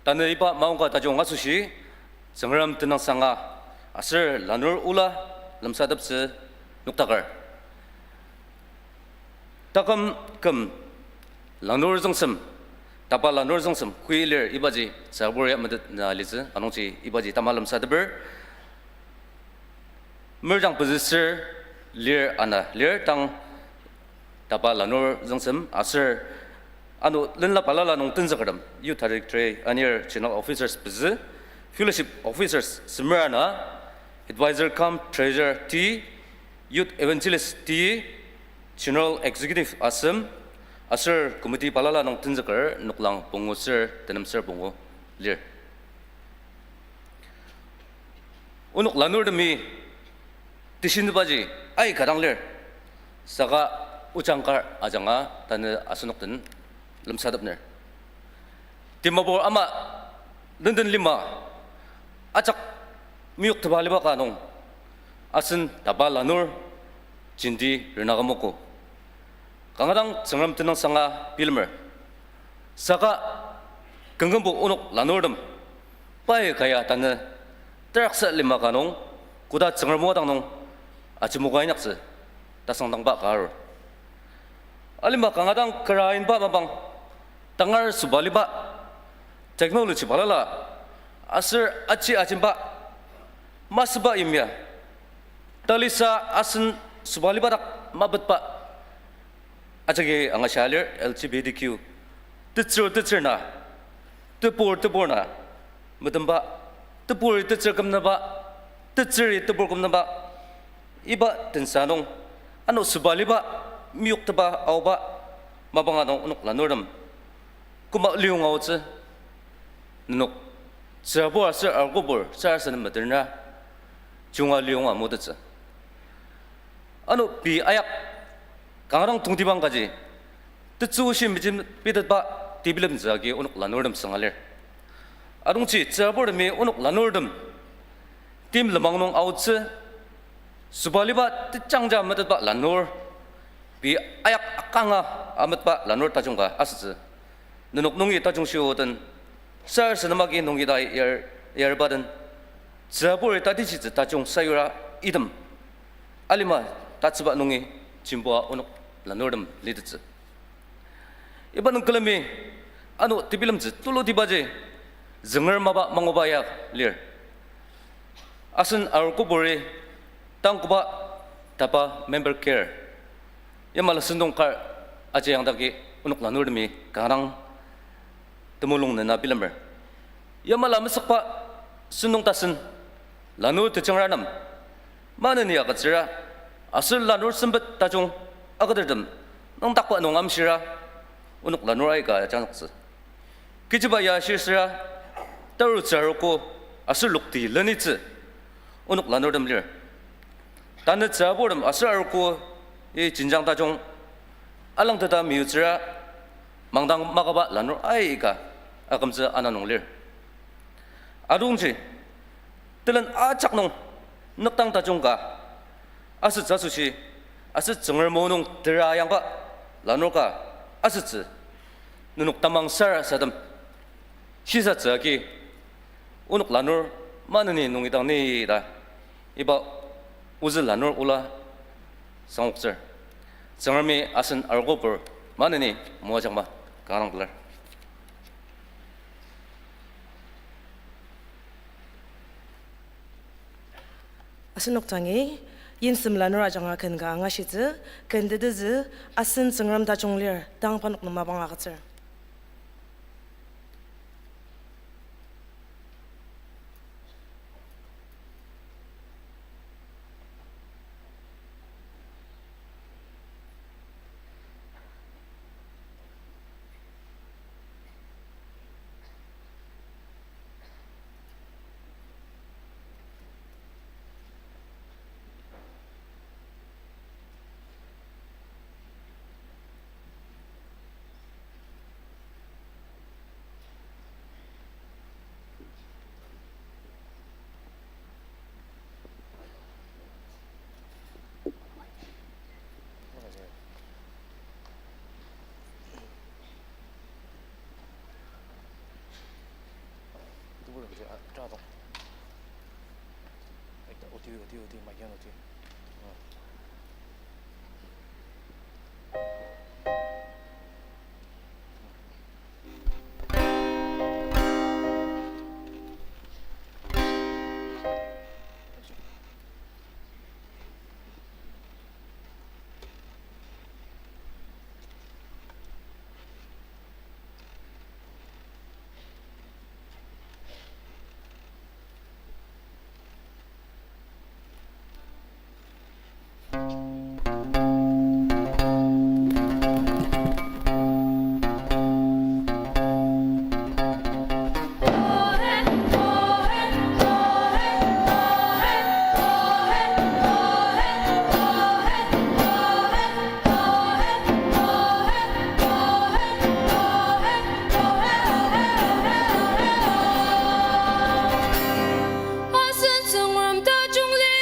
Tanü iba maongka tajung asoshi, Tsüngrem tenüngsanga aser lanur ola lemsateptsü nokdaker. Taküm küm lanur züngsem, tapa lanur züngsem, koi lir ibaji tsürabur ya metet na litsü, anungji ibaji tama lemsateper. Merjang pezüsür lir ana lir tang tapa lanur züngsem aser ano lenla balala nung tenzükertem, Youth Director anir General Officers pezü, Fellowship Officers semer ana, Advisor cum Treasurer ti, Youth Evangelist ti, General Executive asem, aser committee balala nung tenzüker noklang pungu ser tenemser pungu lir. Onok lanurtemi teshinbaji aika dang lir. Saka ojang kar ajanga tanü asenok den lemsatepner. Dimapur ama lenden lima ajak meyoktepa aliba ka nung asen tapa lanur jenti rena kümogo. Kanga dang Tsüngrem tenüngsanga bilemer. Saka kümkümbo onok lanurtem pai kaya tanü teraksa lima ka nung koda Tsüngrem o dang nung ajemoka inyaktsü tasangdangba ka arur. Alima kanga dang kara inba mapang tangar sobaliba technology balala aser aji ajemba masüba yimya talisa asen sobaliba dak mapetba ajagi angashia lir L G B T Q. Tetsür tetsür na, tebur tebur na, metemba, teburi tetsür kümnüba, tetsüri tebur kümnüba, iba tensa nung ano sobaliba meyoktepa aoba mapanga nung onok lanurtem koma liyonga aotsü. Nenok tsürabur aser arogobur sarasadem metenra junga liyonga motettsü. Ano pei ayak kanga dang tongtibang kaji tetsü oshi mejembitetba tebilemtsü agi onok lanurtem sünga lir. Anungji tsüraburtemi onok lanurtem tim lenmang nung aotsü, sobaliba tejangja metetba lanur, pei ayak akanga ametba lanur tajung ka asütsü. Nenok nungi tajung shio den, sarasadem agi nungi ta yar, yarba den, tsüraburi tatishitsü tajung sayura item alima tatsüba nungi jembua onok lanurtem litettsü. Iba nung külemi ano tebilemtsü tulutibaji zünger mapa manguba ya lir. Asen arogoburi tangkoba tapa member care yamala sentong kar Aji yangdaki onok lanurtemi kanga temulung nena bilemer. Yamala mesükba sentong tasen lanur tejangranam maneni agütsüra, aser lanur sempet tajung agütertem nüngdakba nung amshira onok lanur aika ajangzüktsü. Kechiba ya shirsüra, tarutsü arogo aser lokti lenitsü onok lanurtem lir. Tanütsü aburtem aser arogo-i jenjang tajung alangteta meyutsüra, mangdang makaba lanur aika akümtsü ana nung lir. Adongji, telen ajak nung nükdang tajung ka asütsü asoshi, aser Tsüngrem o nung tera yangba lanur ka asütsü, nenok tamang sarasadem shisatsü agi onok lanur maneni nungi dang ni ta iba ozü lanur ola sangoktsür. Tsüngremi asen arogopur maneni moajangma kanga pelar. Asenok dangi, yimsem lanur ajanga ken ka angashitsü, ken tetezü, asen Tsüngrem tajung lir, tang parnok nem mapang agütsür. Asen Tsüngrem tajung lir.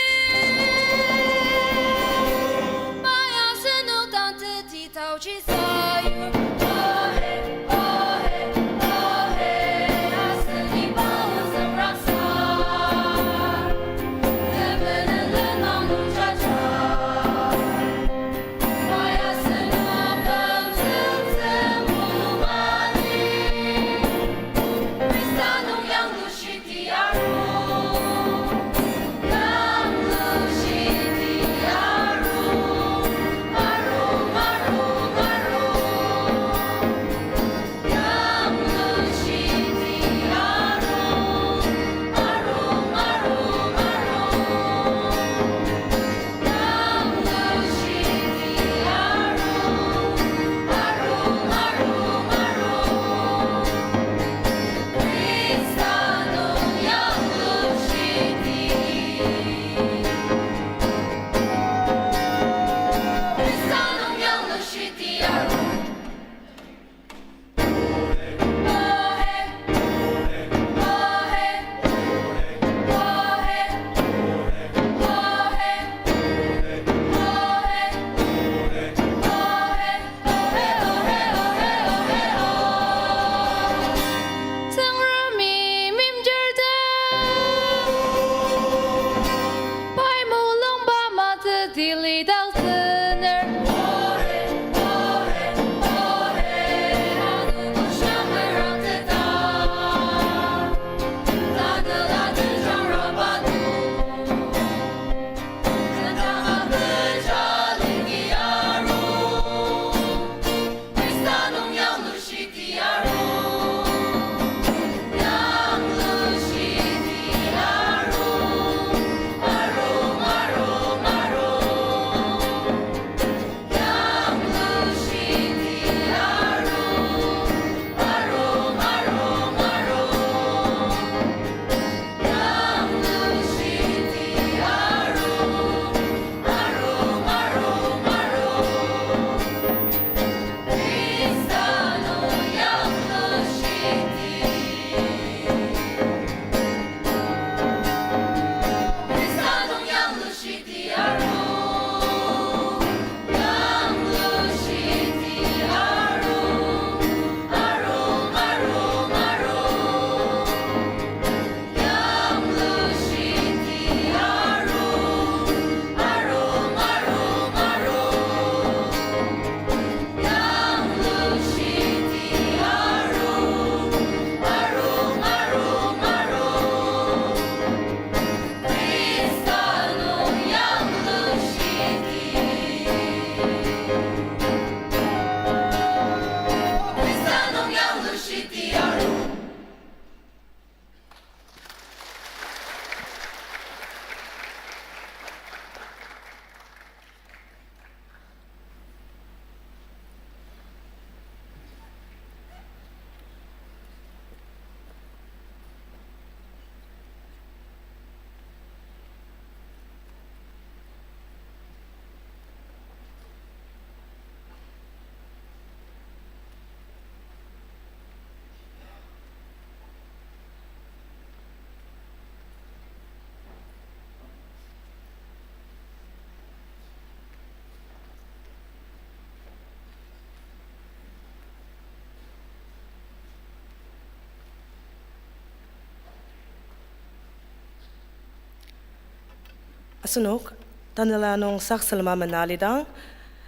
Asenok, tanela nung sak salema mena alidang,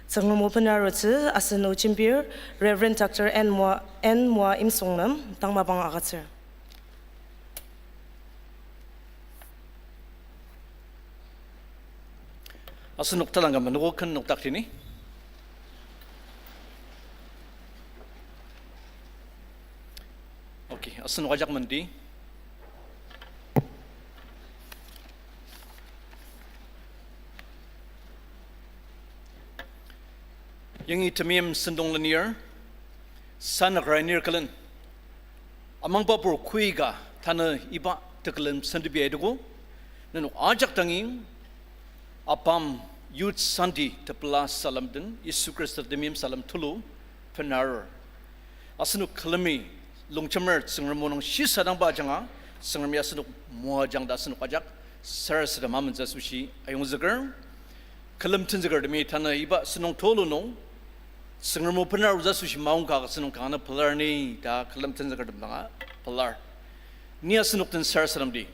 Tsüngrem o benarutsü asen o jembir, Reverend Doctor N. Moa, N. Moa Imsung nem tang mapang agütsür. Asenok talangka menogo ken nokdaktini. Okay, asenok ajak mendi. Yangi temeim sentong lenir, sanakra inir külen, amangbapur koika tanü iba tekülem sentepi aitogo, nenok ajak dangi, ABAM Youth Sunday tepela salem den, Yisu Khrista temeim salem tulu, benarur. Asenok külemi longjemer Tsüngrem o nung shisadangba ajanga, Tsüngremi asenok moajang ta asenok ajak sarasadema amentsü asoshi ayongzüker. Külem tenzükertemi tanü iba sentong tulu nung, Tsüngrem o benarutsü asoshi maongka agütsü nung kanga pelar ni ta külem tenzükertem danga pelar. Ni asenok den sarasademdi.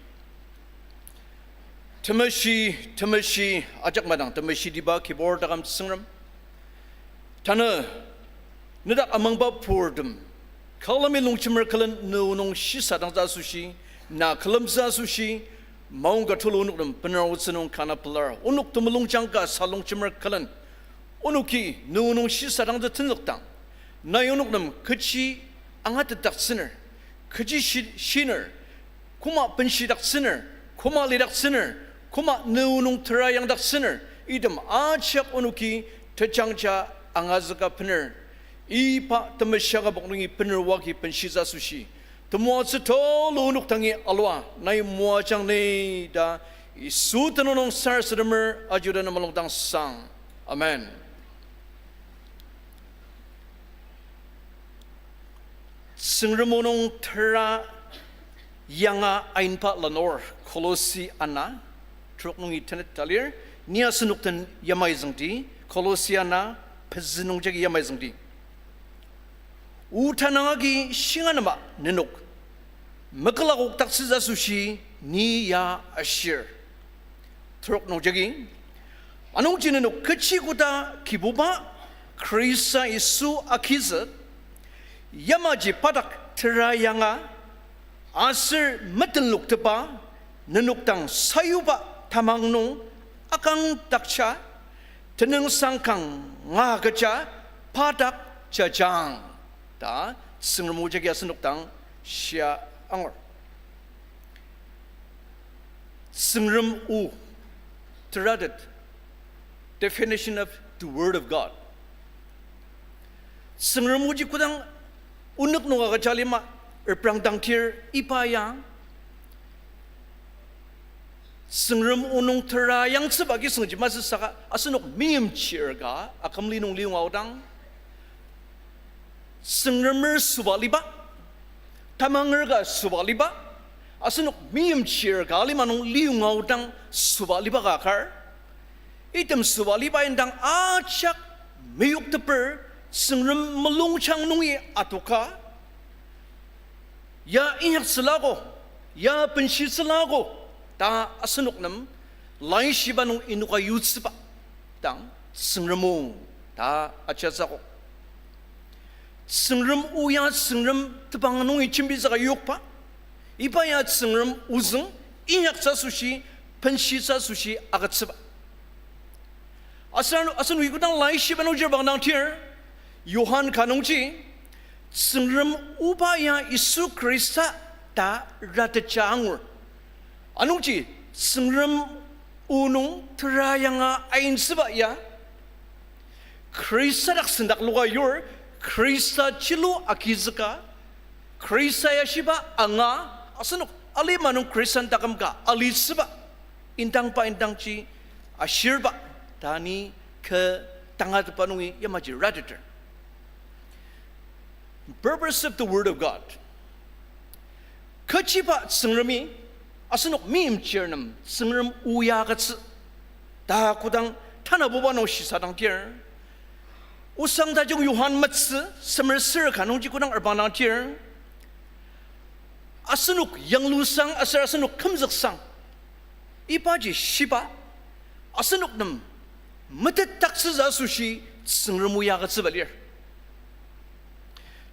Temeshi, temeshi, ajak madang temeshitiba kibur taküm Tsüngrem. Tanü, nedak amangbapurtem, külemi longjemer külen ne o nung shisadangtsü asoshi, na külemtsü asoshi, maongka tulu onok nem benarutsü nung kanga pelar. Onok temulungjang ka sa longjemer külen, onoki ne o nung shisadangtsü tenzükdang, nai onok nem kechi angatetdaktsüner, kechi shi-, shiner, koma benshidaktsüner, koma lidaktsüner, koma ne o nung tera yangdaktsüner, item ajak onoki tejangja angazüka bener. Iba temeshia kübok nungi bener oa agi benshitsü asoshi, temoatsü tulu onok dangi alua nai moajang ni ta Yisu tenüng nung sarasademer ajuda ne mulung dang sang. Amen. Tsüngrem o nung tera yanga ainba lanur, Kolosi ana, trok nungi tenet ta lir, ni asenok den yamai züngdi, Kolosi ana, pezü nung jagi yamai züngdi. O tanang agi shinga nema nenok mekülakokdaktsütsü asoshi ni ya ashir. Trok nung jagi, anungji nenok kechi koda Kibuba Khrista Yisu agizük, yamaji pa dak tera yanga, aser metenloktepa nenok dang sayuba tamang nung akangdakja, tenüngsang kanga kecha pa dak jajang ta Tsüngrem o jagi asenok dang shia angur. Tsüngrem o, teratet, definition of the Word of God. Tsüngrem oji kodang onük nung agüja lima, reprangdang tir iba ya Tsüngrem o nung tera yangtsüba kisüngji masü saka asenok meimchir ka akümli nung liyonga aodang, Tsüngremer sobaliba, tamanger ka sobaliba, asenok meimchir ka alima nung liyonga aodang sobaliba ka kar, item sobaliba indang ajak meyokteper Tsüngrem mulungjang nungi adoka, ya inyaktsülago, ya benshitsülago ta asenok nem laishiba nung inoka yutsüba dang Tsüngrem o ta ajatsüogo. Tsüngrem o ya Tsüngrem tebang nungi jembitsüka yokba, iba ya Tsüngrem ozüng inyaktsü asoshi, benshitsü asoshi agütsüba. Aser, asenoki kodang laishiba nung jir bang dang tir, Johan ka nungji, Tsüngrem oba ya Yisu Khrista ta rateja angur. Anungji Tsüngrem o nung tera yanga aintsüba ya, Khrista dak sendak loka yur, Khrista chilu agizüka, Khrista ya shiba anga, asenok alima nung Khristan taküm ka alitsüba, indangba indangji ashirba, ta ni kü tangatetba nungi yamaji rateter. Purpose of the Word of God. Kechiba Tsüngremi asenok meimchir nem Tsüngrem o ya agütsü ta kodang tanabuba nung shisadang tir, Osang tajung Johan metsü semer ser ka nungji kodang erbang dang tir, asenok yanglusang aser asenok kümzüksang, ibaji shiba, asenok nem metetdaktsütsü asoshi Tsüngrem o ya agütsüba lir.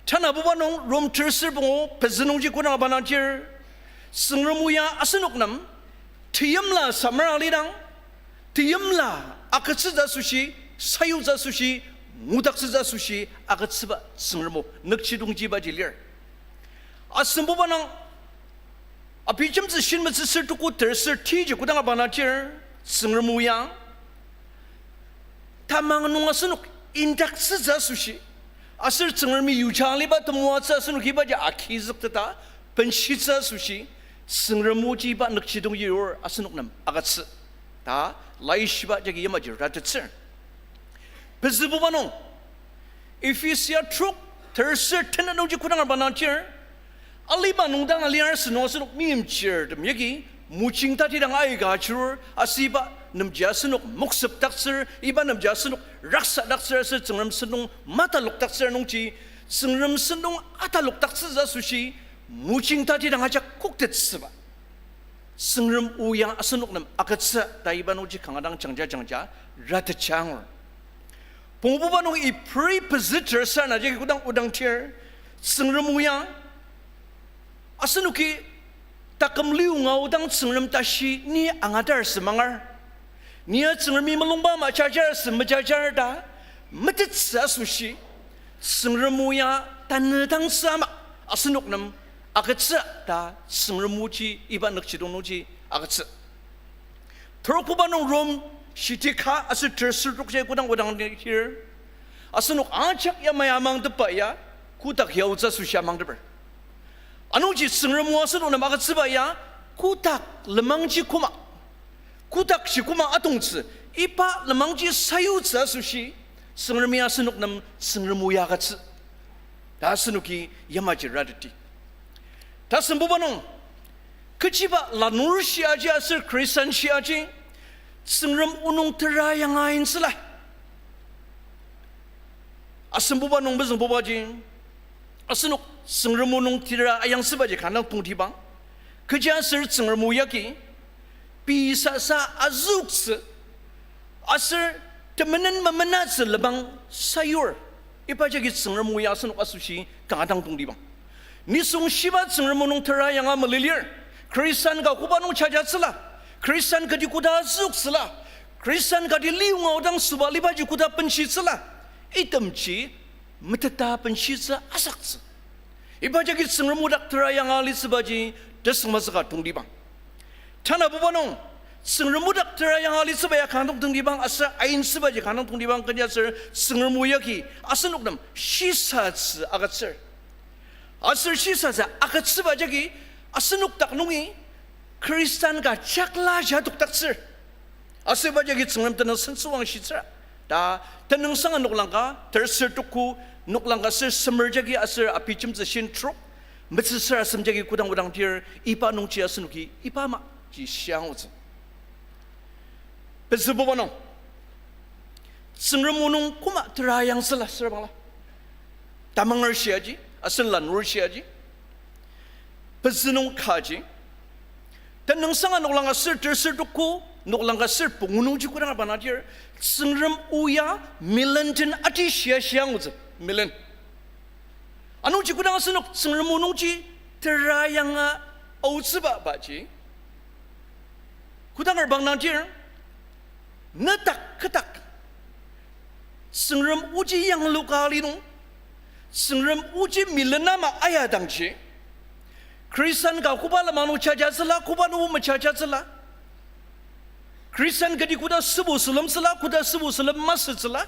Tanabuba nung Rom terser pungu pezü nungji kodang abanangdir, Tsüngrem o ya asenok nem teimla samar alidang, teimla agütsütsü asoshi, sayutsü asoshi, ngudaktsütsü asoshi agütsüba Tsüngrem o nükjidongjibaji lir. Asembuba nung Abijemtsü shin metsüsür tuku terser tiji kodang abanangdir, Tsüngrem o ya tamang nung asenok indaktsütsü asoshi, aser Tsüngremi yuja aliba temoatsü asenok ibaji agizükteta benshitsü asoshi, Tsüngrem oji iba nükjidongji yur asenok nem agütsü ta laishiba jagi yamaji ratettsür. Pezübuba nung Ephesia trok terser tenet nungji kodang abanangdir, aliba nung dang aliar sünung asenok meimchirtem yagi mojing tatidang aika ajurur, aser iba nemji asenok moksepdaktsür, iba nemji asenok raksadaktsür aser Tsüngrem sentong matalokdaktsür nungji, Tsüngrem sentong atalokdaktsütsü asoshi mojing tatidang ajak koktettsüba Tsüngrem o ya asenok nem agütsü ta iba nungji kanga dang jangja jangja ratetjangur. Pungububa nung Ibri pezü terser ana jagi kodang odangdir, Tsüngrem o ya asenoki taküm liunga odang Tsüngrem tashi ni angatar semangar, ni ya Tsüngremi mulungba ama jajar se mejajar ta metettsü asoshi, Tsüngrem o ya tanü dang süa ama asenok nem agütsü ta Tsüngrem oji iba nükjidong nungji agütsü. Terokbuba nung Rom shiti ka aser terser trok jagi kodang odangdir, asenok ajak yamai amangtepa ya kotak yaotsü asoshi amangteper. Anungji Tsüngrem o asenok nem agütsüba ya kotak lenmangji koma, kotakji koma atongtsü, iba lenmangji sayutsü asoshi Tsüngremi asenok nem Tsüngrem o ya agütsü ta asenoki yamaji rateti. Tasembuba nung, kechiba lanur shiaji aser Khristan shiaji, Tsüngrem o nung tera yanga intsüla. Asembuba nung mezüngbubaji, asenok Tsüngrem o nung tera ayangtsübaji kanga dang tongtibang. Kechiaser Tsüngrem o yagi pei sasa azüktsü aser temenen memenatsü lenmang sayur. Iba jagi Tsüngrem o ya asenok asoshi kanga dang tongtibang. Nisung shiba Tsüngrem o nung tera yanga malilir. Khristan ka koba nung jajatsüla, Khristan kati koda azüktsüla, Khristan kati liunga odang sobalibaji koda benshitsüla, itemji meteta benshitsü asaktsü. Iba jagi Tsüngrem o dak tera yanga alitsübaji tesüngmazüka tongtibang. Tanabuba nung, Tsüngrem o dak tera yanga alitsüba ya kanga dang tongtibang, aser aintsübaji kanga dang tongtibang, kechiaser Tsüngrem o yagi asenok nem shisatsü agütsür. Aser shisatsü agütsüba jagi asenok dak nungi Khristan ka jakla jadokdaktsür. Aser iba jagi Tsüngrem tenüng sentsüwangshitsüra ta Tenüngsang noklang ka terser tuku, noklang ka ser semer jagi aser Abijemtsü shin trok metsüsür asem jagi kodang odangdir, iba nungji asenoki iba amaji shia angutsü. Pezübuba nung, Tsüngrem o nung koma tera yangtsüla süra bangla. Tamanger shiaji aser lanur shiaji, pezü nung kaji, Tenüngsang noklang ka ser terser tuku, noklang ka ser pungu nungji kodang abanangdir, Tsüngrem o ya milen den ati shia shia angutsü, milen. Anungji kodang asenok Tsüngrem o nungji tera yanga aotsüba baji, kodang erbang nangdir, nedak kedak Tsüngrem oji yangluka ali nung, Tsüngrem oji milen ama ayadangji, Khristan ka koba lenmang nung jajatsüla, koba nung mejajatsüla, Khristan kati koda sübu sülemtsüla, koda sübu sülem masütsüla,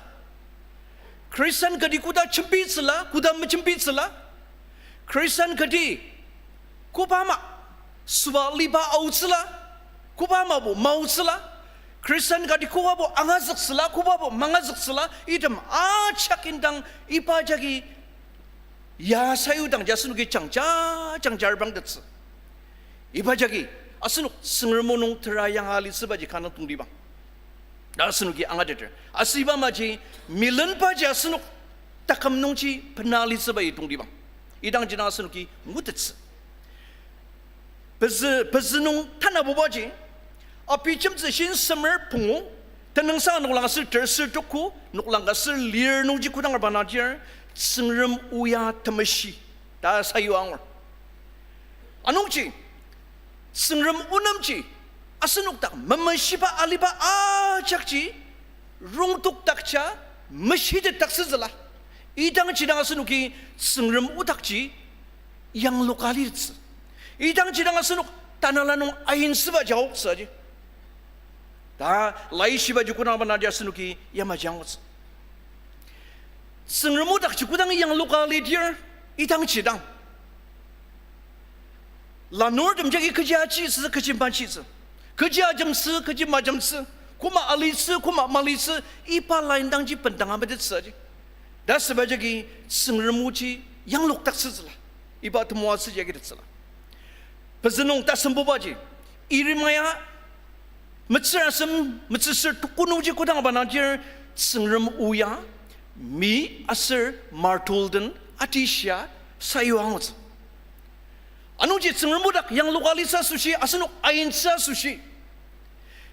Khristan kati koda jembitsüla, koda mejembitsüla, Khristan kati koba ama sobaliba aotsüla, koba amabo maotsüla, Khristan kati kobabo angazüktsüla, kobabo mangazüktsüla, item ajak indang iba jagi ya sayudangji asenoki jangja, jangja erbangtettsü. Iba jagi asenok Tsüngrem o nung tera yanga alitsübaji kanga tongtibang ta asenoki angateter. Aser iba amaji milenbaji asenok taküm nungji bena alitsübaji tongtibang. Idangji dang asenoki ngutettsü. Pezü, pezü nung tanabubaji, Abijemtsü shin semer pungu, Tenüngsang noklang aser terser tuku, noklang ka aser lir nungji kodang arba nangdir, Tsüngrem o ya temeshi ta sayu angur. Anungji, Tsüngrem o nemji, asenok dak memeshiba aliba ajakji, rongtokdakja, meshitetdaktsütsüla. Idangji dang asenoki Tsüngrem o dakji yangluka litsü. Idangji dang asenok tanela nung aintsüba jaoktsü aji. Ta laishibaji kodang arba nangdir asenoki yamaji angutsü. Tsüngrem o dakji kodang yangluka lidir, idangji dang lanurtem jagi kechi achitsü, kechi machitsü, kechi ajemtsü, kechi majemtsü, koma alitsü, koma malitsü, iba line dangji bendanga metettsü aji. Ta süba jagi Tsüngrem oji yanglukdaktsütsüla. Iba temoatsü jagi tetsüla. Pezü nung tasembubaji, Yeremia metsür asem, metsüsür tuku nungji kodang arba nangdir, Tsüngrem o ya, mi aser martulden atishia sayu angutsü. Anungji Tsüngrem o dak yangluka litsü asoshi, asenok aintsü asoshi,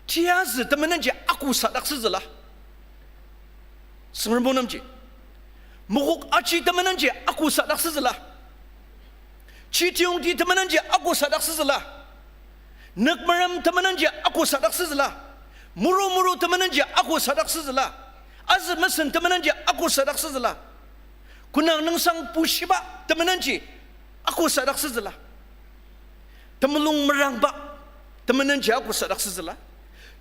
tiyazü temenenji akosadaktsütsüla. Tsüngrem o nemji. Mokok aji temenenji akosadaktsütsüla. Chitiyongti temenenji akosadaktsütsüla. Nükmerem temenenji akosadaktsütsüla. Muru muru temenenji akosadaktsütsüla. Azü mesen temenenji akosadaktsütsüla. Konang nüngsang pushiba temenenji akosadaktsütsüla. Temulung merangba temenenji akosadaktsütsüla.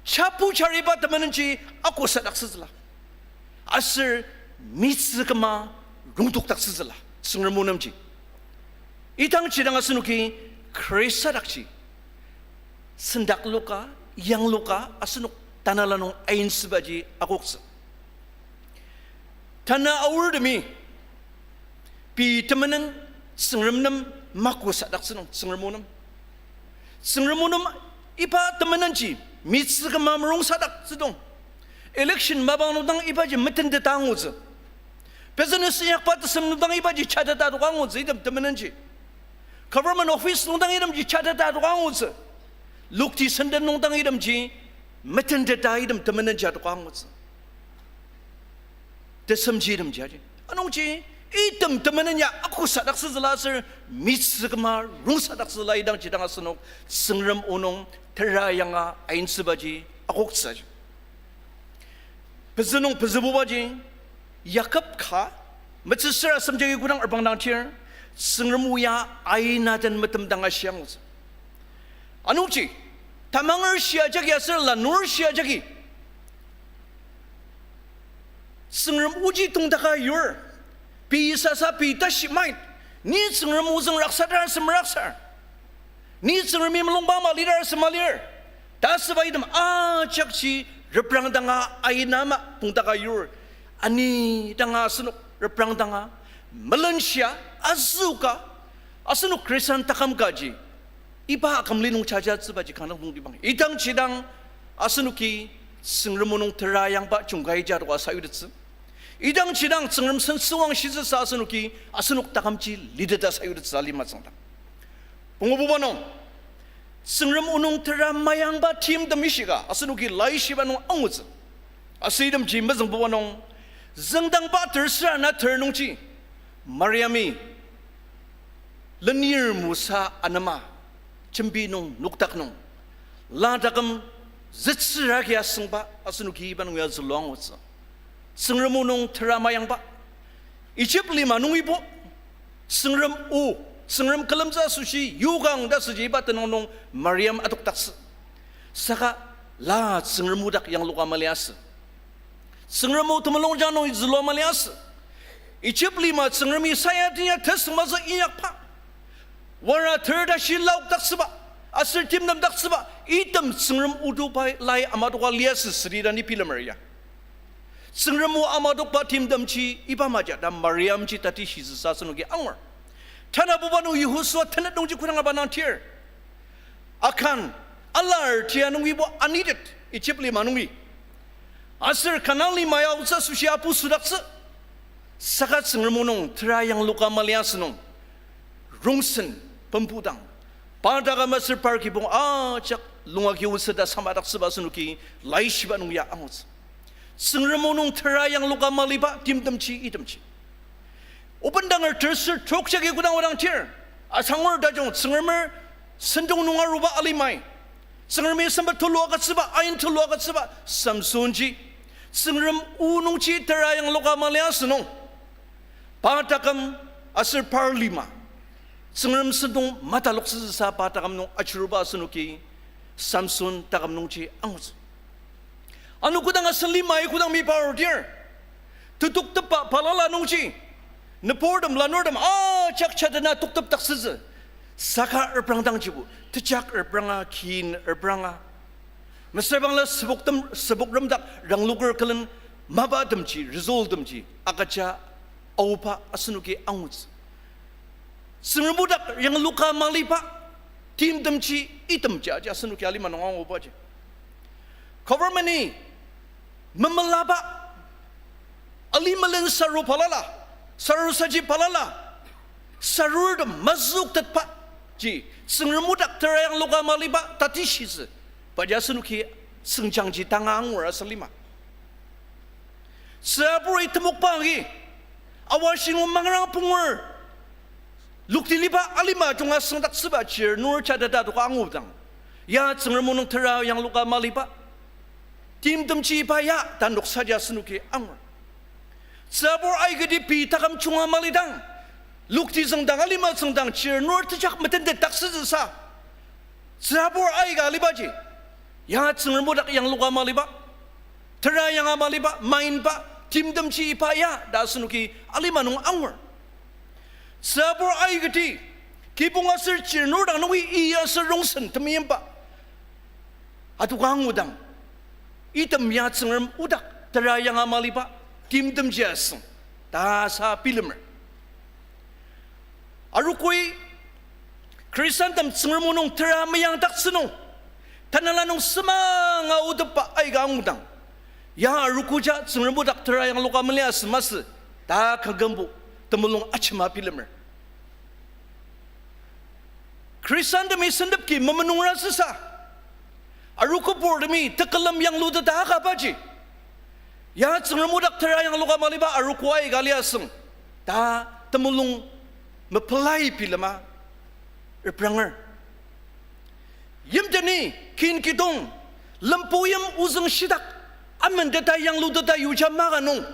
Chapu chariba temenenji akosadaktsütsüla. Aser mitsü küma rongtokdaktsütsüla Tsüngrem o nemji. Idangji dang asenoki Khrista dakji sendakluka, yangluka asenok tanela nung aintsübaji akoktsü. Tanü aortemi pei temenen Tsüngrem nem makosadaktsü nung, Tsüngrem o nem. Tsüngrem o nem iba temenenji mitsü küma merongsadaktsü nung. Election mapang nung dang ibaji metenteta angutsü. Business inyakba tesem nung dang ibaji jateta adoka angutsü item temenenji. Government office nung dang itemji jateta adoka angutsü. Lokti senden nung dang itemji metenteta item temenenji adoka angutsü. Tesemji itemji aji. Anungji, item temenen ya akosadaktsütsüla aser mitsü küma rongsadaktsüla idangji dang asenok Tsüngrem o nung tera yanga aintsübaji akoktsü aji. Pezü nung pezübubaji, Yakob ka, metsüsür asem jagi kodang arbang dangtir, Tsüngrem o ya aina den metemdang ashi angutsü. Anungji, tamanger shia jagi aser lanur shia jagi Tsüngrem oji tongtaka yur, pei sasa pei tashi mait, ni Tsüngrem ozüng raksatar asem raksar, ni Tsüngremi mulungba ama lidar asem malir, ta asüba item ajakji reprangdanga aina ama tongtaka yur, ani danga asenok reprangdanga melenshia azüka, asenok Khristan taküm kaji iba akümli nung jajatsübaji kanga nungdibang. Idangji dang asenoki Tsüngrem o nung tera yangba jungkai ja adoka sayutettsü. Idangji dang Tsüngrem sen süwangshitsüsa asenoki asenok takümji liteta sayutettsü alima tsüngdang. Pungububa nung, Tsüngrem o nung tera mayangba timtem ishika asenoki laishiba nung angutsü. Aser itemji mezüngbuba nung, züngdangba tersür ana ter nungji, Mariami lenir mosa anema, jembi nung, nokdak nung, la taküm zütsüra agi asüngba asenoki iba nung ya zülua angutsü. Tsüngrem o nung tera mayangba, Egypt lima nungibo, Tsüngrem o, Tsüngrem külemtsü asoshi yokang ta süji iba tenüng nung Mariam adokdaktsü. Saka la Tsüngrem o dak yangluka maliasü. Tsüngrem o temulungjang nung zülua maliasü. Egypt lima Tsüngremi sayatenya tesüngmazü inyakba, wara ter tashi laokdaktsüba, aser timtemdaktsüba, item Tsüngrem odo pai lai amadoka liasü südi ta ni bilemer ya. Tsüngrem o amadokba timtemji iba maja ta Mariamji tati shizüsa asenoki angur. Tanabuba nung Yehosua tenet nungji kodang aba nangtir, Akan, alar tia nungibo anitet Egypt lima nungi, aser Kanan lima ya aotsü asoshi apu südaktsü. Saka Tsüngrem o nung tera yangluka maliasü nung, rongsen pempudang, pa taküm aser par kibong ajak lung agi otsü ta samadaktsüba asenoki laishiba nung ya angutsü. Tsüngrem o nung tera yangluka maliba timtemji itemji. Obendanger terser trok jagi kodang odang tir, asangur tajung Tsüngremer sentong nung aruba alimai, Tsüngremi sempet tulu agütsüba, ain tulu agütsüba Samsonji, Tsüngrem o nungji tera yangluka mali asünung, pa taküm aser par lima Tsüngrem sentong mataloktsütsüsa pa taküm nung achiruba asenoki Samson taküm nungji angutsü. Ano kodang asen limai kodang mipa arudir, tetuktepba balala nungji, nüburtem lanurtem ajak jatena tuktepdaktsütsü, saka reprangdangjibo tejak repranga, kin repranga, mesüra bangla süboktem, sübokrem dak rangloker külen mapatemji, resulttemji agüja aoba asenoki angutsü. Tsüngrem o dak yangluka maliba timtemji itemji aji asenoki alima nung angubaji, government-i memelaba, alimelen saru balala, sarusaji balala, sarurtem mazüktetbaji Tsüngrem o dak tera yangluka maliba tatishitsü, paji asenoki süngjangji tanga angur asen lima. Tsüburi temokba agi, awashi nung mangrang pungur, lokti liba alima junga süngdaktsüba chir nur jateta adoka angudang, ya Tsüngrem o nung tera yangluka maliba timtemji iba ya ta noksaji asenoki angur. Tsübur aikati pei taküm junga malidang, lokti züngdang, alima züngdang chir nur tejak metentetdaktsütsüsa, tsübur aika alibaji ya Tsüngrem o dak yangluka maliba, tera yanga maliba, mainba timtemji iba ya ta asenoki alima nung angur. Tsübur aikati kibong aser chir nur dang nungi i aser rongsen temeimba adoka angudang, item ya Tsüngrem o dak tera yanga maliba timtemji asüng ta sa bilemer. Arogoi Khristantem Tsüngrem o nung tera meyangdaktsü nung, tanela nung semanga otepba aika angudang, ya arogoja Tsüngrem o dak tera yangluka mali asü masü ta kangkümbo temulung ajema bilemer. Khristantemi sentepki memenungratsüsa, arogo purtemi tekülem yangluteta akabaji, ya Tsüngrem o dak tera yangluka maliba arogo aika liasüng ta temulung mepelai bilema repranger. Yimteni kin kidong, lempoyim ozüng shitak, amenteta yangluteta yuja maka nung,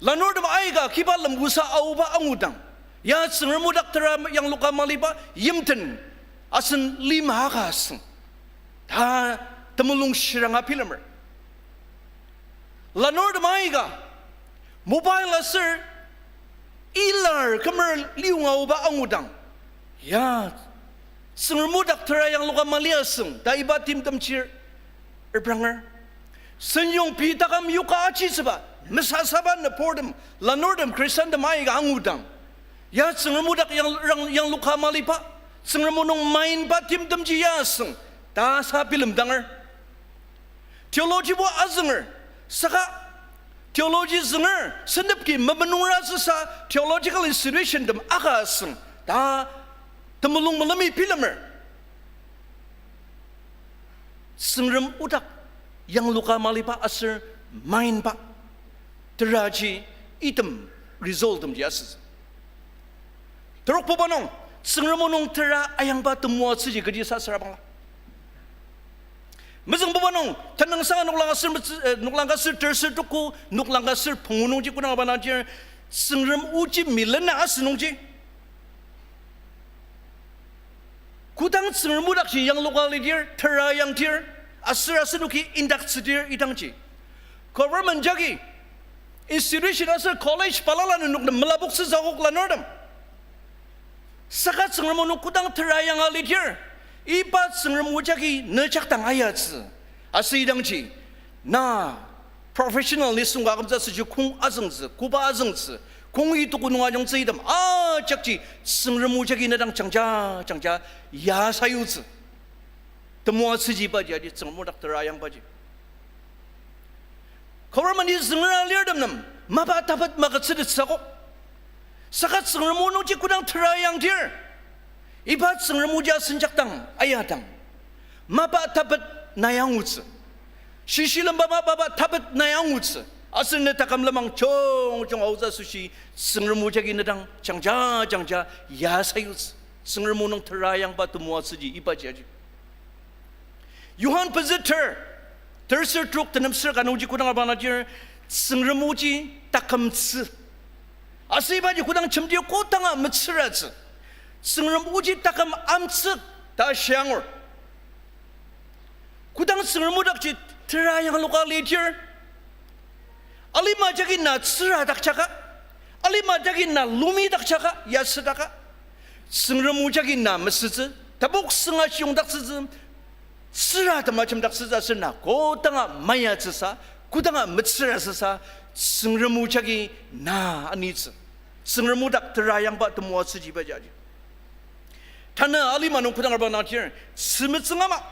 lanurtem aika kiba lembusa aoba angudang, ya Tsüngrem o dak tera yangluka maliba yimten asen lima aka asüng ta temulung shiranga bilemer. Lanurtem aika mobile aser ilar kümer liunga aoba angudang, ya Tsüngrem o dak tera yangluka mali asüng ta iba timtemjir repranger. Senyong pei taküm yoka ajitsüba mesasaba nüburtem, lanurtem Khristantem aika angudang, ya Tsüngrem o dak yang, rang, yangluka maliba, Tsüngrem o nung mainba timtemji ya asüng ta sa bilemdanger. Theologybo azünger, saka theology zünger sentepki memenungratsüsa theological institutiontem aka asüng ta temulung melemi bilemer. Tsüngrem o dak yangluka maliba aser mainba teraji item resulttemji asütsü. Terokbuba nung, Tsüngrem o nung tera ayangba temoatsüji kechi sa süra bangla, mezüngbuba nung, tenüngsang noklang ka ser metsü, eh, noklang ka ser terser tuku, noklang ka ser pungu nungji kodang aba nangdir, Tsüngrem oji milena asü nungji, kodang Tsüngrem o dakji yangluka lidir, tera yangdir, aser asenoki indaktsüdir idangji, government jagi institution aser college balala nenok nem melaboktsü zakok lanurtem. Saka Tsüngrem o nung kodang tera yanga lidir, iba Tsüngrem o jagi ne jakdang ayatsü. Aser idangji, na professional nisung ka akümtsü asüji kong azüngtsü, koba azüngtsü, kong ituku nung ajungtsü item ajakji Tsüngrem o jagi ne dang jangja, jangja ya sayutsü. Temoatsüji ibaji aji Tsüngrem o dak tera yangbaji. Government-i züngera lirtem nem mapa tapet magütsütettsü akok. Saka Tsüngrem o nungji kodang tera yangdir, iba Tsüngrem oji asen jakdang ayadang, Mapa tapet nai angutsü. Shishilemba mapaba tapet nai angutsü. Aser ne taküm lenmang jungjung aotsü asoshi, Tsüngrem o jagi ne dang jangja jangja ya sayutsü. Tsüngrem o nung tera yangba temoatsüji ibaji aji. Johan pezü ter, terser trok tenem ser ka nungji kodang abang ajir, Tsüngrem oji takümtsü. Aser ibaji kodang jemdir kodanga metsüratsü. Tsüngrem oji taküm amtsük ta shi angur. Kodang Tsüngrem o dakji tera yangluka lidir, alima jagi na tsüra dakjaka, alima jagi na lumi dakjaka, yasüdaka, Tsüngrem o jagi na mesütsü, tapoksünga shiyongdaktsütsü, tsüra temajemdaktsütsü aser na kodanga mayatsüsa, kodanga metsürasüsa, Tsüngrem o jagi na anitsü. Tsüngrem o dak tera yangba temoatsüji ibaji aji. Tanü alima nung kodang arba nangtir, sümetsüng ama,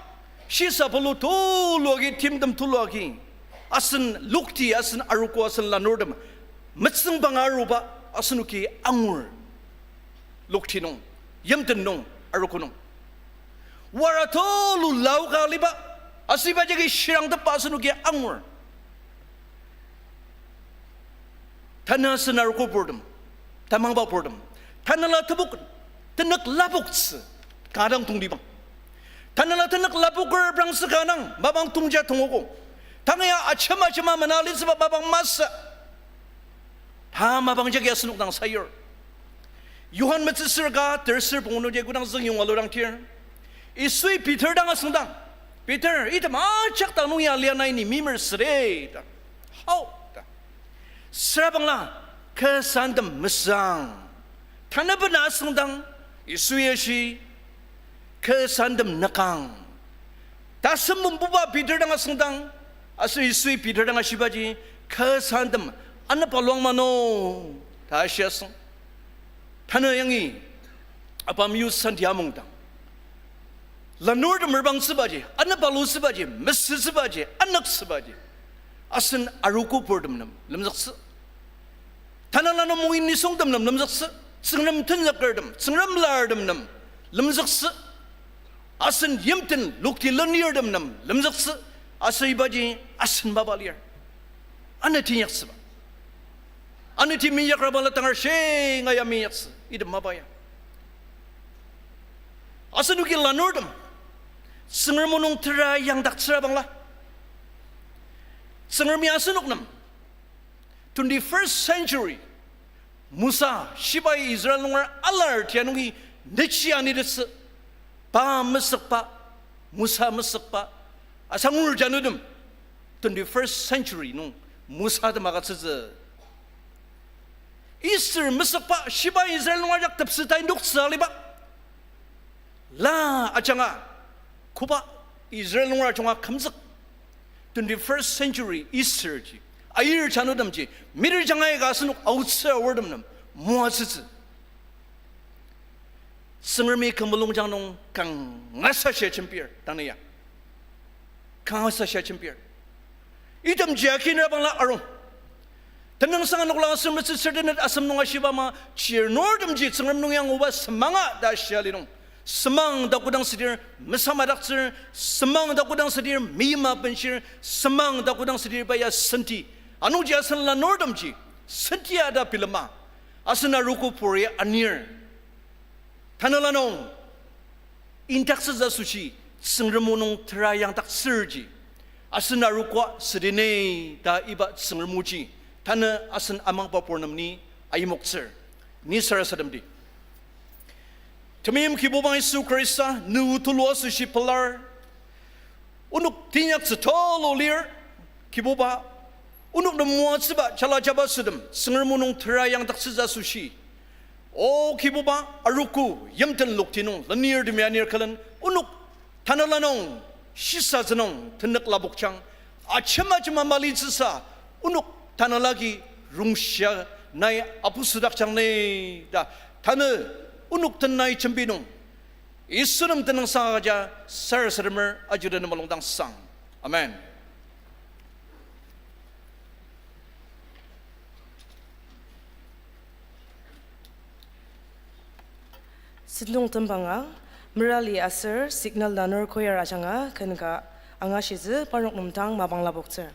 shisa pulu tulu agi, timtem tulu agi, asen lokti, asen arogo, asen lanurtem, metsüngbang aruba, asenoki angur. Lokti nung, yimten nung, arogo nung. Wara tulu laoka aliba, aser iba jagi shirangtepba asenoki angur. Tanü asen arogo purtem, tamangba purtem, tanela tebok tenük lapoktsü ka dang tongtibang. Tanela tenük lapoker prangtsü ka dang mapang tongja tongogo. Tang ya ajema ajema mena alitsüba mapang masü. Ta mapang jagi asenok dang sayur. Johan metsüsür ka terser pungu nungji kodang züngyong aludang tir, Yisui Peter dang asüngdang, Peter, item ajak dang nung ya lia nai ni mimer süre ta. Hao ta. Sürabangla, kü santem mesang. Tanü bena asüngdang, Yisui ashi, kü santem nükang. Tasem membuba Peter dang asüngdang, aser Yisui Peter dang ashibaji, kü santem anepalung mano, ta ashi asüng. Tanü yangi, apam yu santi amungdang, lanurtem reprangtsübaji, anepalutsübaji, mesütsübaji, anüktsübaji, asen arogo purtem nem lemzüktsü. Tanela nung mungin nisungtem nem lemzüktsü. Tsüngrem tenzükertem, Tsüngrem lartem nem lemzüktsü. Asen yimten lokti lenirtem nem lemzüktsü. Aser ibaji asen mapa lir. Ano teinyaktsüba. Ano tei minyakraba la tangar shinga ya minyaktsü. Item mapa ya. Asenoki lanurtem, Tsüngrem o nung tera yangdaktsüra bangla, Tsüngremi asenok nem twenty-first century, Musa, shibai Israel nunger alar tia nungi nechi anitettsü, pa mesükba, Musa mesükba, asangur janutem, twenty-first century nung Musa tem agütsütsü. Esther mesükba, shibai Israel nunger ajak tepseta indoktsü aliba. La ajanga, koba Israel nunger ajunga kümzük. Twenty-first century Esther ji, ayir janutemji, midir jangai ka asenok aotsü aortem nem moatsütsü. Tsüngremi kü mulungjang nung kangasa shia jembir, tanü ya. Kangasa shia jembir. Itemji akinra bangla arung. Tenüngsang noklang aser metsüsür tenet asem nung ashiba ama, chir nurtemji Tsüngrem nung anguba semanga ta shia li nung. Semang ta kodang südir mesamadaktsür, semang ta kodang südir meima benshir, semang ta kodang südir pa ya senti. Anungji asen lanurtemji senti ya ta bilema, asen arogo puri anir. Tanela nung indaktsütsü asoshi, Tsüngrem o nung tera yangdaktsürji, asen arogo südi ne ta iba Tsüngrem oji, tanü asen amangba purnem ni ayimoktsür. Ni sarasademdi. Temeim Kibuba Yisu Khrista, ne o tulu asoshi pelar, onok teinyaktsü tulu lir, Kibuba, onok nem moatsüba jala jabaso tem, Tsüngrem o nung tera yangdaktsütsü asoshi, O Kibuba, arogo, yimten lokti nung lenirtemi anir külen, onok tanela nung shisatsü nung tenük lapokjang, ajema ajema malitsüsa, onok tanelagi rongshia nai apusüdakjang ne ta, tanü onok tenai jembi nung Yisu nem tenüngsang agüja sarasademer ajuden mulungdang sang. Amen. Sentong tembanga, Merali aser signal lanur choir ajanga ken ka angashitsü parnok nem dang mapang lapoktsür.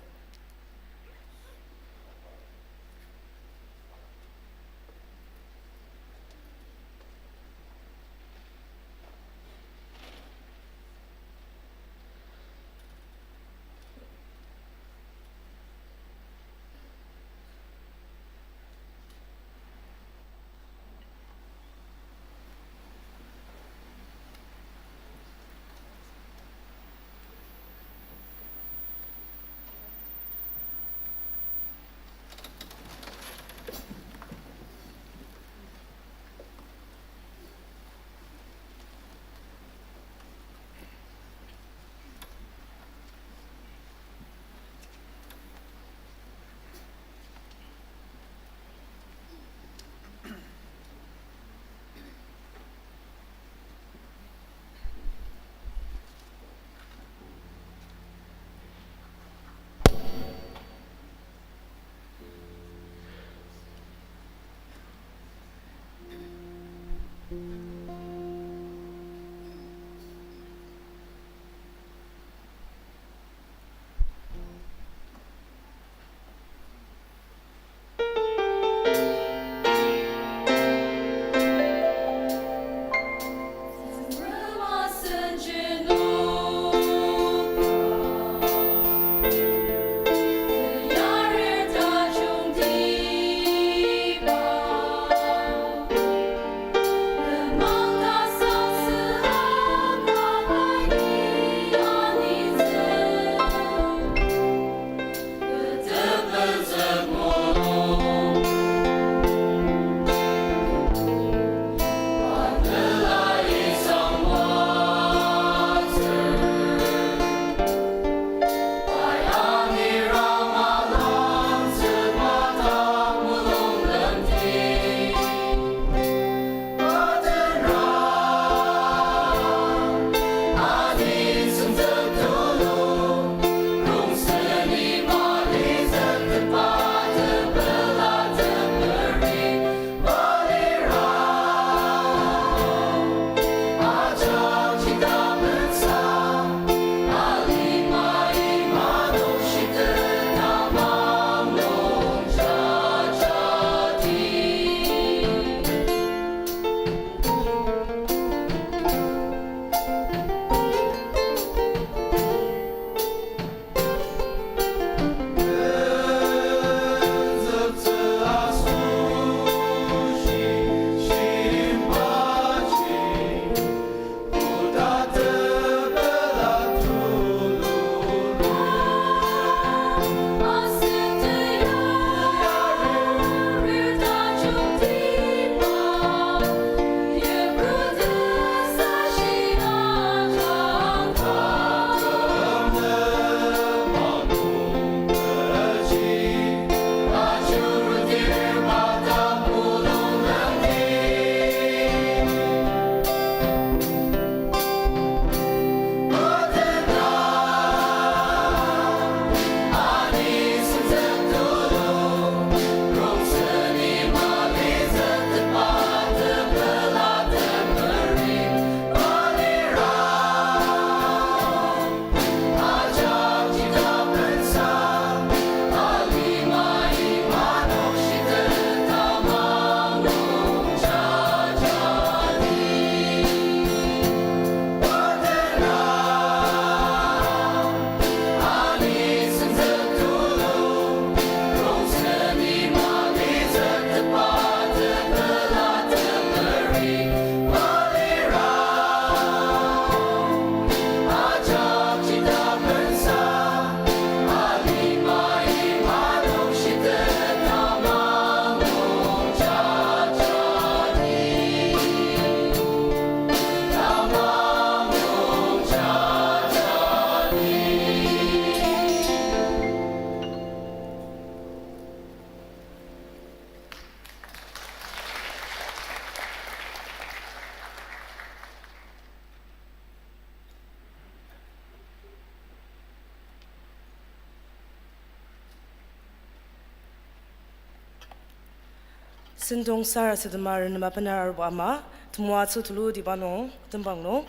Sentong sarasadema renema bener aruba ama, temoatsü tulutiba nung, tembang nung,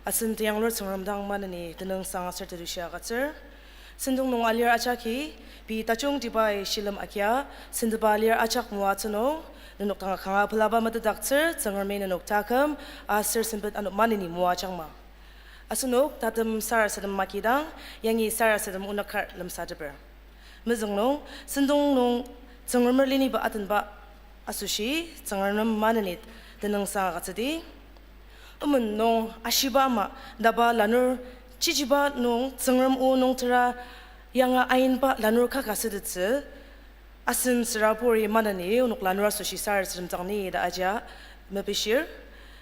asen teyanglur Tsüngrem dang maneni tenüngsang aser tetushi agütsür. Sentong nung alir ajaki, pei tajungtibai shilem agia, sentepa alir ajak moatsü nung, nenok dang kanga pelaba metetdaktsür, Tsüngremi nenok taküm, aser sempet ano maneni moajangma. Asenok tatem sarasadem makidang, yangi sarasadem onük kar lemsateper. Mezüng nung, sentong nung Tsüngremer liniba atenba asoshi, Tsüngrem nem maneni tenüngsang agütsüdi. Omen nung ashiba ama, daba lanur chichiba nung Tsüngrem o nung tera yanga ainba lanur kaka sütettsü, asen tsüraburi maneni onok lanur asoshi sarasadem dang ni ta ajia mepishir.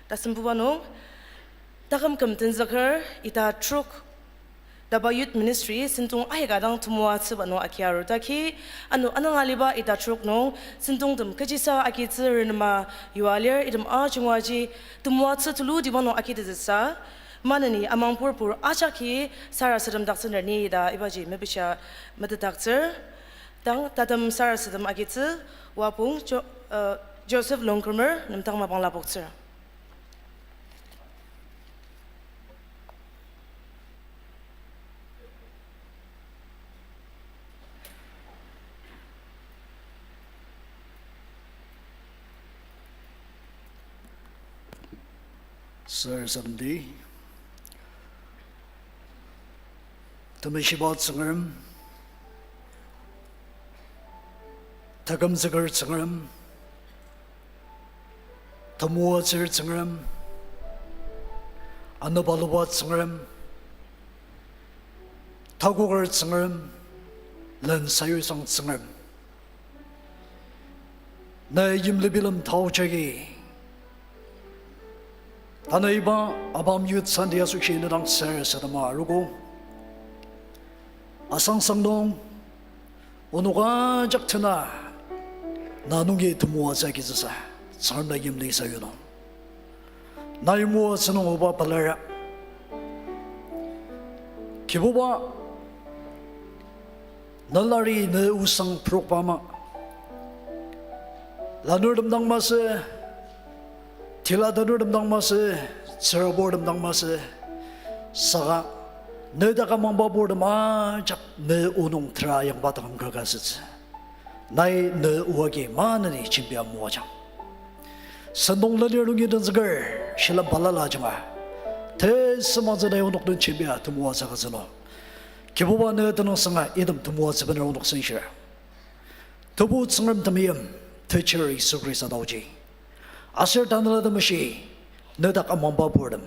Tasembuba nung, taküm küm tenzüker ita trok daba Youth Ministry sentong aika dang temoatsüba nung agia arudaki, ano anang aliba ita trok nung sentongtem kechisa agitsü renema yua lir. Item ajungaji temoatsü tulutiba nung agitettsüsa, maneni amang purpur ajaki sarasademdaktsüner ni ta ibaji mepishia metetdaktsür. Tang tatem sarasadem agitsü, wapong Jo-, uh, Joseph Longkümer nem tang mapang lapoktsür. Sarasademdi. Temeshiba Tsüngrem, takümzüker Tsüngrem, temoatsür Tsüngrem, anübaluba Tsüngrem, takoker Tsüngrem, len sayuisang Tsüngrem. Na yimli bilem tao jagi, tanü iba ABAM Youth Sunday asoshi ne dang sarasadema arogo. Asangsang nung, onok ajak tena, na nungi temoatsü agitsüsa, Tsüngrem na yimli sayuno. Nai moatsü nung oba pelar. Kibuba, ne lari ne osang prokba ama, lanurtem dang masü, tila tanurtem dang masü, tsüraburtem dang masü, saka ne dak amangba purtem ajak ne o nung tera yangba taküm kaka sütsü. Nai ne o agi maneni jembia moajang. Sentong lenir nungi tenzüker, shilem balala ajanga, tesümangtsü nai onok den jembia temoatsü agütsü nung, Kibuba ne tenüngsanga item temoatsü bener onok senshir. Tebu Tsüngrem temeim, teacher Yisu Khrista taoji, aser Tanela Temeshi, ne dak amangba purtem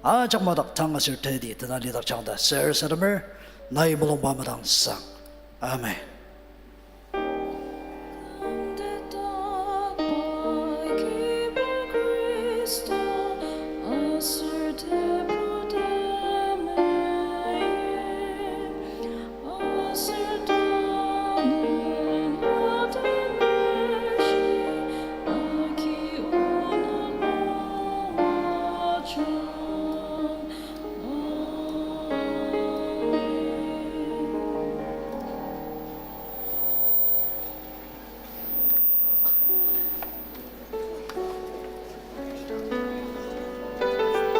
ajak madak tang aser teti tena lidakjang ta sarasademer, nai mulungba madangsang. Amen.